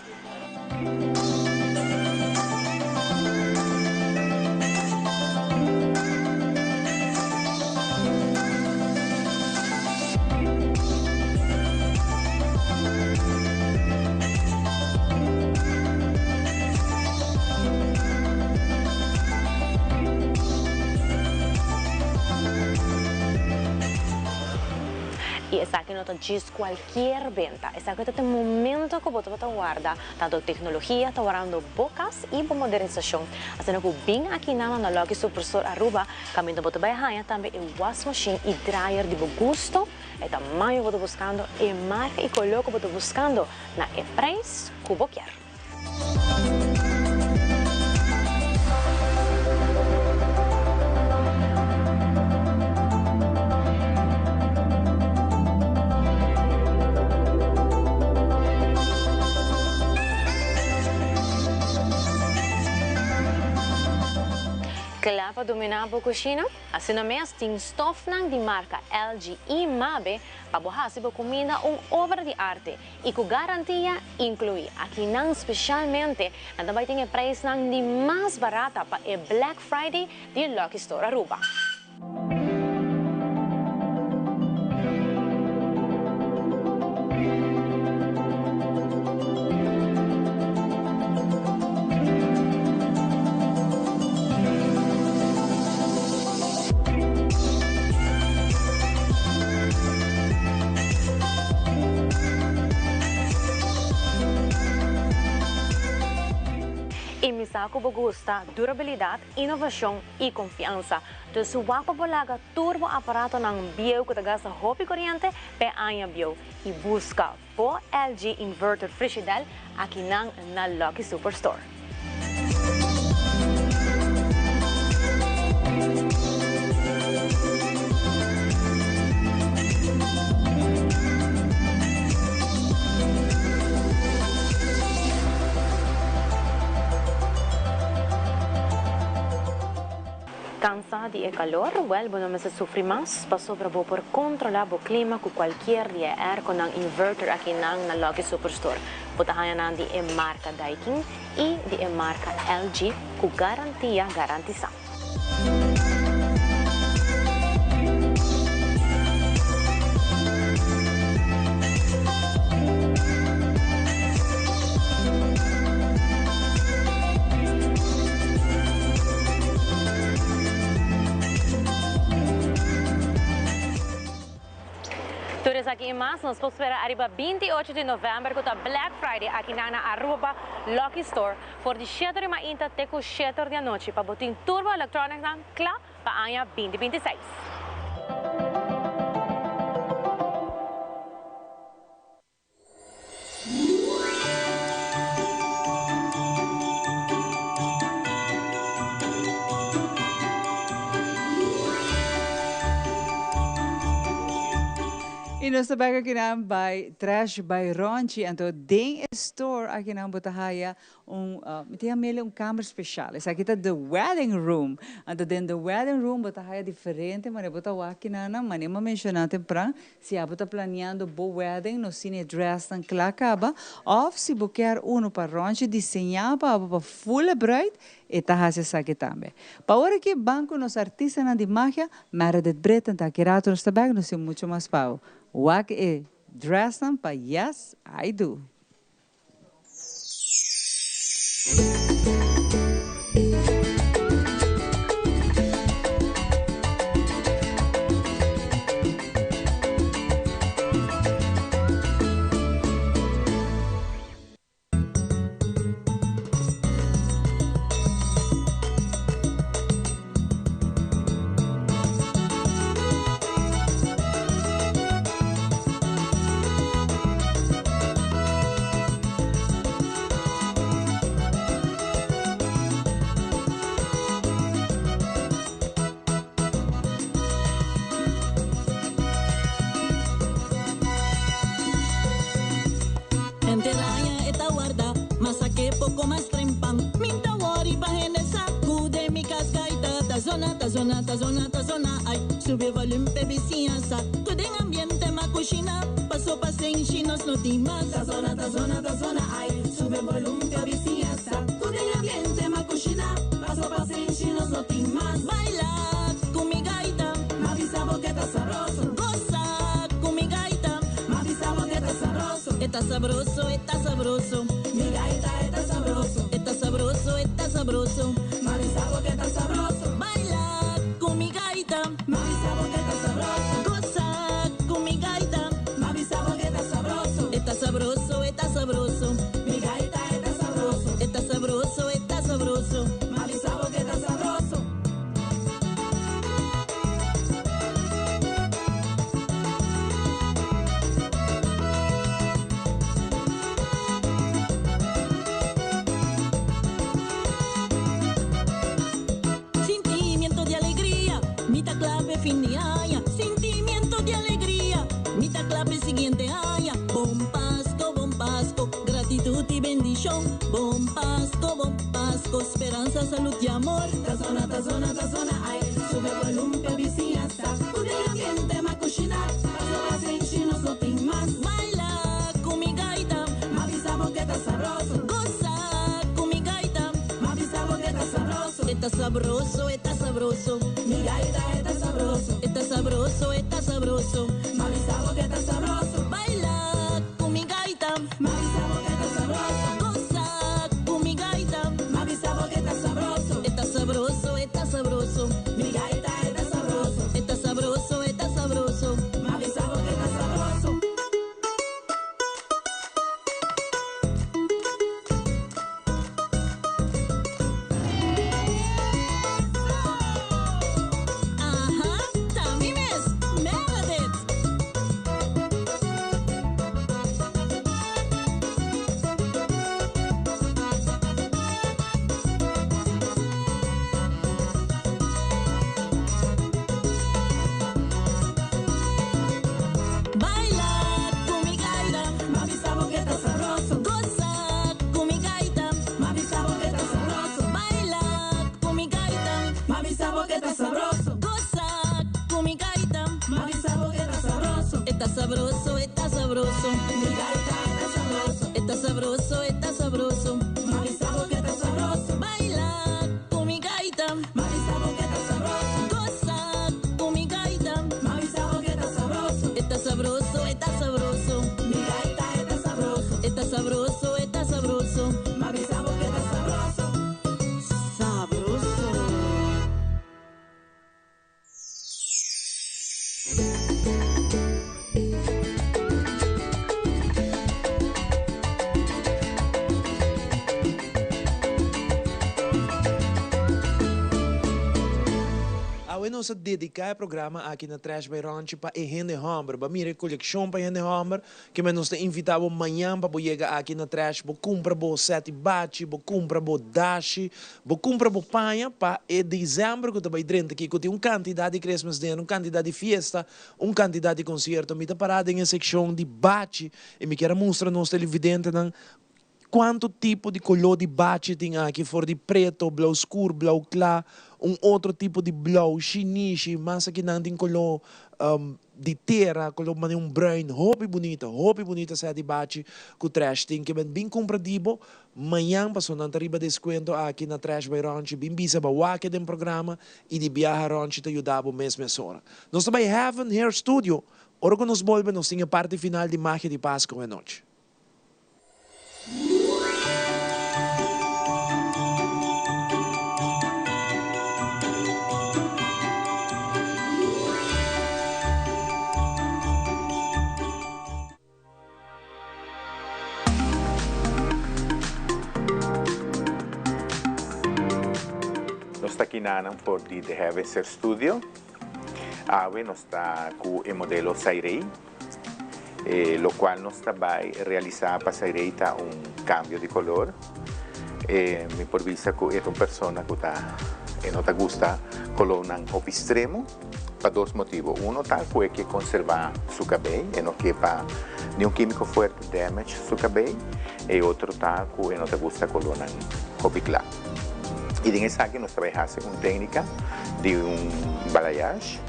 I esaki no ta djis kualkier benta. Esaki ta e momento ku bo tabata warda tantu teknologia ta warando bo kas i bo modernisashon. Asina ku bin aki nan na Lucky Superstore Aruba kaminda bo ta bai haña tambe e wasmashin i dryer di bo gusto, e tamaño ku bo ta buskando, e marka i koló ku bo ta buskando na e preis ku bo kier. Kla pa dominá bo kushina? Asina mes tin stofnan di marka LG i Mabe pa bo hasi bo kuminda un obra di arte. I ku garantia inkluí. Akinan spesialmente nan ta bai tin e preisnan di mas barata pa e Black Friday di Lucky Store Aruba. I mi sa ku bo gusta durabilidat, inovashon i konfiansa. Dus wak pa bo laga tur bo aparatonan bieu ku ta gasta hopi koriente p'e aña bieu i buska bo LG Inverter Frigidel akinan na Lucky Superstore. Cansa di e calor? Wel, bo no mester sufri mas, pasobra bo por controla bo clima cu cualkier di e airconan inverter akinan na Lucky Superstore. Bo ta haña nan di e marca Daikin y di e marca LG cu garantia garantisa. Tur esaki y mas nos por spera ariba 28 di november cu ta Black Friday aki na na Aruba Lucky Store for di 7 or di mainta te cu 7 or di anochi pa bo tin tur bo electronicsnan cla pa aña 2026. Y nos ta bek akinan by Trash by Ronchi. Anto den e store akinan bo ta haya un, mi ta yam'el un kamer special. Esaki ta the wedding room. Anto den the wedding room bo ta haya diferente manera bo ta wak akinan, manera mi a menciona tempran. Si abo ta planeando bo wedding, nos tin e dressnan kla kaba, of si bo kier uno pa Ronchi diseñá pa abo pa full e bruid, e ta hasi esaki tambe. Pa ora ki ban ku nos artistanan di magia, Meredith Britten ta aki rato nos ta bek, nos tin mucho mas pa bo. Wak e dressnan pa Yes, I Do. Henter aña e ta warda, ma sak'é poko mas trempan. Min ta wòri pa hende sa ku den mi kas gaita ta zona, ta zona, ta zona, ta zona. Ai, subi e volume p'e bisiña sa ku den ambiente ma kushina. Paso pasenshi nos no tin mas. Ta zona, ta zona, ta zona. Ai, subi e volume p'e bisiña sa ku den ambiente ma kushina. Paso pasenshi nos no tin mas. Baila ku mi gaita, ma bisa bo ke ta sabroso. Gosa ku mi gaita, ma bisa bo ke ta sabroso. E ta sabroso, e ta sabroso. Mi gaita e ta sabroso. E ta sabroso, e ta sabroso. Ma bisa bo ke ta sabroso. Baila ku mi gaita. Ma bisa bo ke ta sabroso. Gosa ku mi gaita. Ma bisa bo ke ta sabroso. E ta sabroso, e ta sabroso. Mi gaita e ta sabroso. E ta sabroso, e ta sabroso. Ma bisa bo ke ta sabroso. Sentimiento di alegria, mi ta kla p'e fin di aña. Sentimiento di alegria, mi ta kla p'e siguiente aña. Bon Pasko, bon Pasko, gratitud i bendishon. Bon Pasko, bon Pasko, speransa, salud i amor. Ta zona, ta zona, ta zona, ai. Sube volum p'e bisiña sa. Ku den ambiente m'a kushiná. Paso pasenshi nos no tin mas. Baila ku mi gaita. M'a bisa bo ke ta sabroso. Gosa ku mi gaita. M'a bisa bo ke ta sabroso. E ta sabroso, e ta sabroso. Mi gaita e ta sabroso. E ta sabroso, e ta sabroso. M'a bisa bo ke ta sabroso. Baila ku mi gaita. M'a bisa bo ke ta sabroso. Gosa ku mi gaita. M'a bisa bo ke ta sabroso. E ta sabroso, e ta sabroso. Mi gaita e ta sabroso. E ta sabroso, e ta sabroso. M'a bisa bo ke ta sabroso. Aha, ta mi mes, Meredith! Baila ku mi gaita, m'a bisa bo ke ta sabroso. Gosa ku mi gaita, m'a bisa bo ke ta sabroso. Baila ku mi gaita, m'a bisa bo ke ta sabroso. Gosa ku mi gaita, m'a bisa bo ke ta sabroso. E ta sabroso, e ta sabroso. Mi gaita e ta sabroso. E ta sabroso, e ta sabroso. M'a bisa bo ke ta sabroso. Baila ku mi gaita, m'a bisa bo ke ta sabroso. Gosa ku mi gaita, m'a bisa bo ke ta sabroso. E ta sabroso, e ta sabroso. Mi gaita e ta sabroso. E ta sabroso, e ta sabroso. M'a bisa bo ke ta sabroso. Sabroso. Awe nos a dediká e programa aki na Trash by Ronchi pa e hende hòmber. Bo a mira e kolekshon pa hende hòmber, kimen nos ta invitá bo mañan pa bo yega aki na Trash, bo kumpra bo sèt i bachi, bo kumpra bo dashi, bo kumpra bo paña pa e desèmber ku ta bai drenta aki ku tin un kantidat di Christmas dinner, un kantidat di fiesta, un kantidat di konsierto. Mi ta pará den e sekshon di bachi i mi kier a mustra nos televidentenan Cuanto tipo di color di bachi tin aki for di preto, blauw scur, blauw cla, un otro tipo di blauw, shinishi, mas aki nan tin color di tera, color manera un bruin, hopi bunita, hopi bunita set di bachi cu Trash tin. Ke ben bin cumpra di bo mañan paso nan ta riba descuento aki na Trash by Ronchi, bin bisa bo wak den programa y di biaha Ronchi ta yuda bo mes mesora. Nos ta bay Heaven Hair Studio, ora cu nos bolbe nos tin e parti final di Magia di Pasco e nochi. Nos ta kinanan for di The Heavenser Studio. Awe nos ta ku e modelo Sairei. E locual nos ta bay realisa pa Sairey ta un cambio di color. E mi por bisa cu e ta un persona cu ta e no ta gusta colornan hopi extremo pa dos motibo. Uno ta cu e ke conserva su cabey, e no ke pa niun quimico fuerte damage su cabey. E otro ta cu e no ta gusta colornan hopi cla. Y den esaki nos ta bay haci un tecnica di un balayage.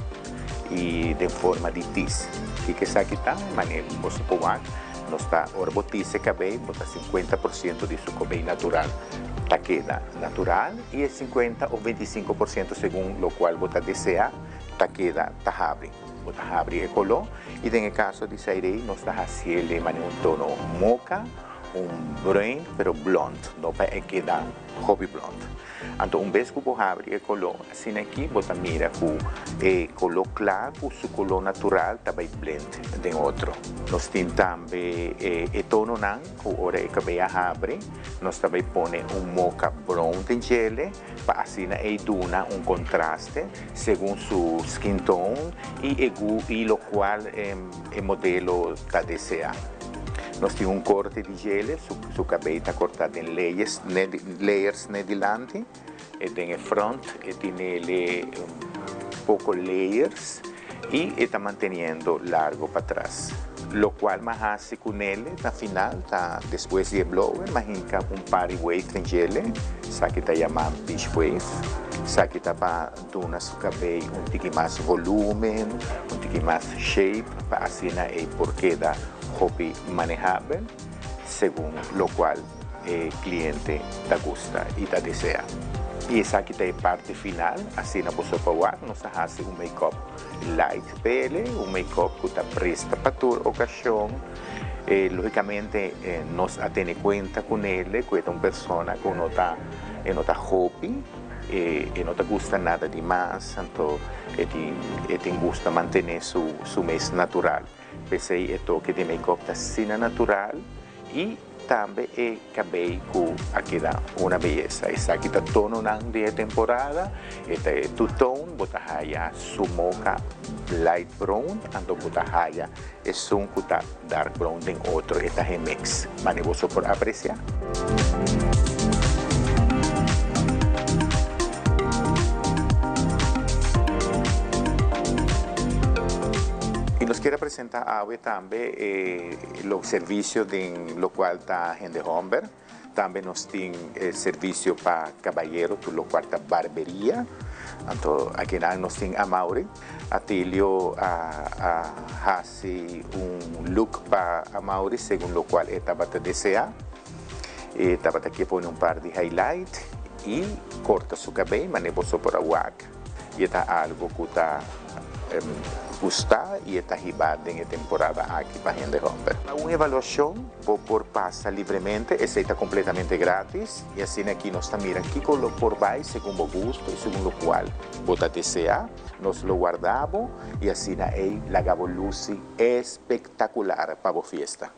i den forma di tis. Kiko esaki ta? Manera bo su por wak, nos ta ora bo tis e kabei bo ta 50% di su kabei natural ta keda natural i e 50 of 25% segun lokual bo ta desea ta keda ta habri. Bo ta habri e koló i den e kaso di Sairey nos ta hasiel manera un tono moka, un bruin pero blond, no pa e keda hopi blond. Anto un bes ku bo habri e koló asina aki bo ta mira ku e koló kla ku su koló natural ta bai blend den otro. Nos tin tambe e tononan ku ora e kabei a habri nos ta bai pone un moka brown den djele pa asina ei duna un kontraste segun su skin tone i e gu i lokual e modelo ta desea. Nos tin un korte di djele su kabei ta kortá den leyes layers ne dilanti e den e front e tine le poco layers y e ta manteniendo largo patras. Locual m'a haci cu nele na final ta despues di e blower m'a hinca un par di wave den djele, esaki ta yama beach wave, esaki ta pa duna su cabey un tiki mas volumen, un tiki mas shape pa asina e por keda hopi manehabel segun locual. e cliente ta gusta y ta desea. Y esaki ta e parti final, asina boso por wak, nos ta haci un make-up light pele, un make-up cu ta presta pa tur ocasion. Logicamente nos a tene cuenta cu nele cu e ta un persona cu no ta, e no ta hopi, e no ta gusta nada di mas, anto e tin, e tin gusta mantene su, su mes natural. P'esey e toke di make-up ta asina natural y. Tambe e cabey cu a keda una beyesa. Esaki ta tononan di e temporada. E ta e two tone, bo ta haya su mocha light brown, anto bo ta haya esun cu ta dark brown den otro. E ta e mix. Mane boso por aprecia. Y nos kier a presenta awe tambe e. Lo servicio den locual ta hende homber. Tambe nos tin e servicio pa cabayero tur locual ta barberia. Anto akinan nos tin Amaury. Atilio a a haci un look pa Amaury segun locual e tabata desea. E tabata ke pone un par di highlight y corta su cabey mane boso por a wak. Y e ta algo cu ta gusta y e ta hiba den e temporada aki pa hende homber. Pa un evaluacion bo por pasa libremente, esey ta completamente gratis y asina aki nos ta mira kico lo por bay segun bo gusto y segun locual bo ta desea. Nos lo warda bo y asina ey laga bo luci espectacular pa bo fiesta.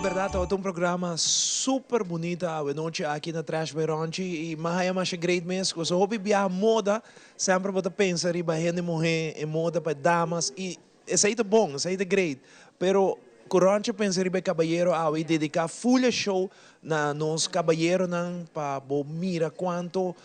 berdad tabata un programa super bunita awe nochi aki na Trash by Ronchi y m'a haya masha great mes cu so hopi biaha moda semper bo ta pensa riba hende muhe e moda pa e damas y esey ta bon esey ta great pero cu Ronchi a pensa riba e cabayero awe y dedica full e show na nos cabayeronan pa bo mira cuanto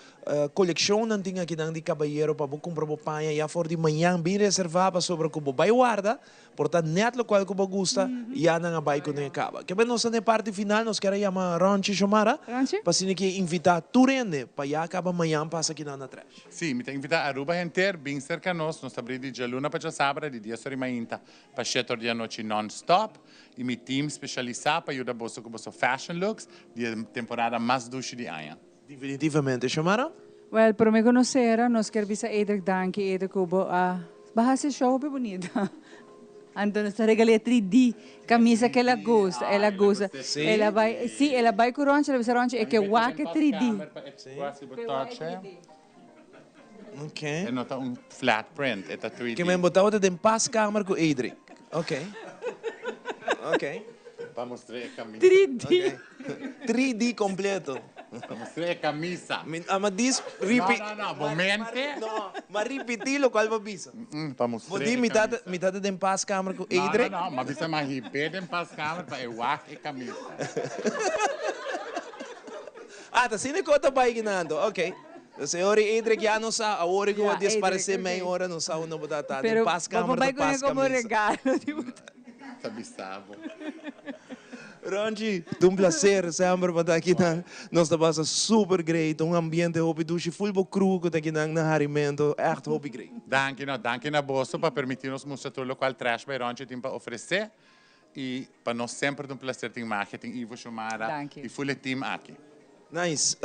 coleccion nan tin akinan di cabayero pa bo cumpra bo paña ya for di mañan bin reserva pasobra cu bo bay warda Por ta net locual cu bo gusta, ya nan a bay cu nan e caba. Kebe nos ta na e parti final, nos kier a yama Ronchi Xiomara pa asina ki e invita tur hende pa ya caba mañan pasa aki nan na Trash. Sí, mi ta invita Aruba henter, bin cerca nos, nos ta bri di djaluna pa djasabra, di dies ora y mainta pa shete or di anochi non-stop, y mi team specialisa pa yuda boso cu boso fashion looks di e temporada mas dushi di aña. Definitivamente, Xiomara. Wel, prome cu nos cera, nos kier bisa Edric danki, Edric cu bo a baha haci show hopi bunita. Anto nos ta regal'é e 3D camisa cu el a gusta, el a gusta. El a bay, si, el a bay cu Ronchi, el a bisa Ronchi e ke wak e 3D. Ok. E no ta un flat print, e ta 3D. Ke men bo tabata den paskamer cu Edric. Ok. Ok. Pa mustr'é e camisa. 3D. Ok. 3D completo. Pa mustr'é e camisa. Mi a dis ripi. No, no, no. Bo mente. No, m'a ripití locual bo bisa. Pa mustr'é Bo di e camisa. mi ta den paskamer cu Edric. No, no, no. M'a bisa m'a hib'é den paskamer pa e wak e camisa. Ah, ta asina cu ta bay ginando. Ok. Señor y Edric ya no sa, awor cu a desparece mei ora no sa unda bo ta ta, den pas kamer ta pas camisa. Ta bisa bo. Ronchi, ta un placer semper pa ta akinan. Nos ta pasa super great, un ambiente hopi dushi, full bo crew cu ta akinan na harimento, echt hopi great. Danki no, danki na boso pa permiti nos mustra tur locual Trash by Ronchi tin pa ofrece y pa nos semper ta un placer tin magia, tin Ivo Xiomara y full e team aki. Nice.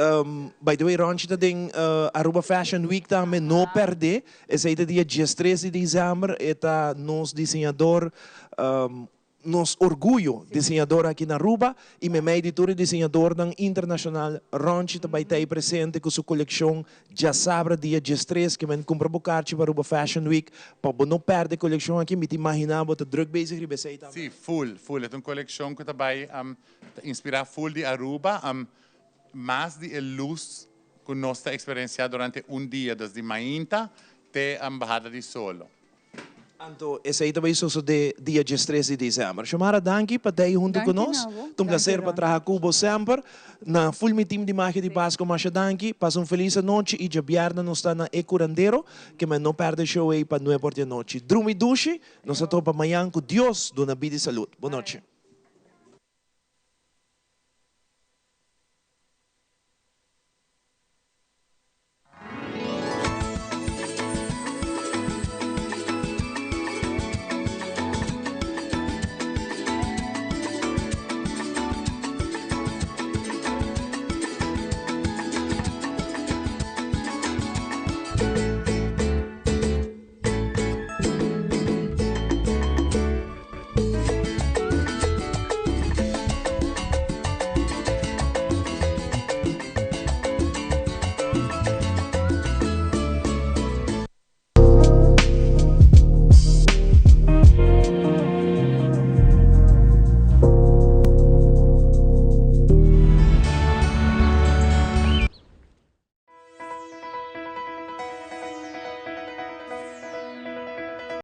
By the way Ronchi ta den Aruba Fashion Week tambe, no perde. Esey ta dia diestres di december. E ta nos diseñador, nos orguyo diseñador aki na Aruba. Y memey di tur e diseñadornan internacional, Ronchi ta bay ta ey presente cu su coleccion djasabra dia diestres. Ke men cumpra bo carchi pa Aruba Fashion Week pa bo no perde e coleccion aki. Mi ta imagina bo ta druk bezig riba esey tambe. Si, full, full. E ta un coleccion cu ta bay Ta inspirá full di Aruba, mas di e lus ku nos ta eksperensiá durante un dia, dus di mainta te bahada di solo. Anto esei ta bai sosodé dia diestres di desèmber. Xiomara, danki pa ta ei huntu ku nos. Ta un plaser pa traha ku bo semper. Na full mi team di Magia di Pasco masha danki. Pasa un felis anochi i djabièrnè nos ta na E Curandero. Ke men no pèrdè show ei pa nuebe or di anochi. Drumi dushi, nos ta topa mañan ku Dios duna bida i salud. Bon nochi.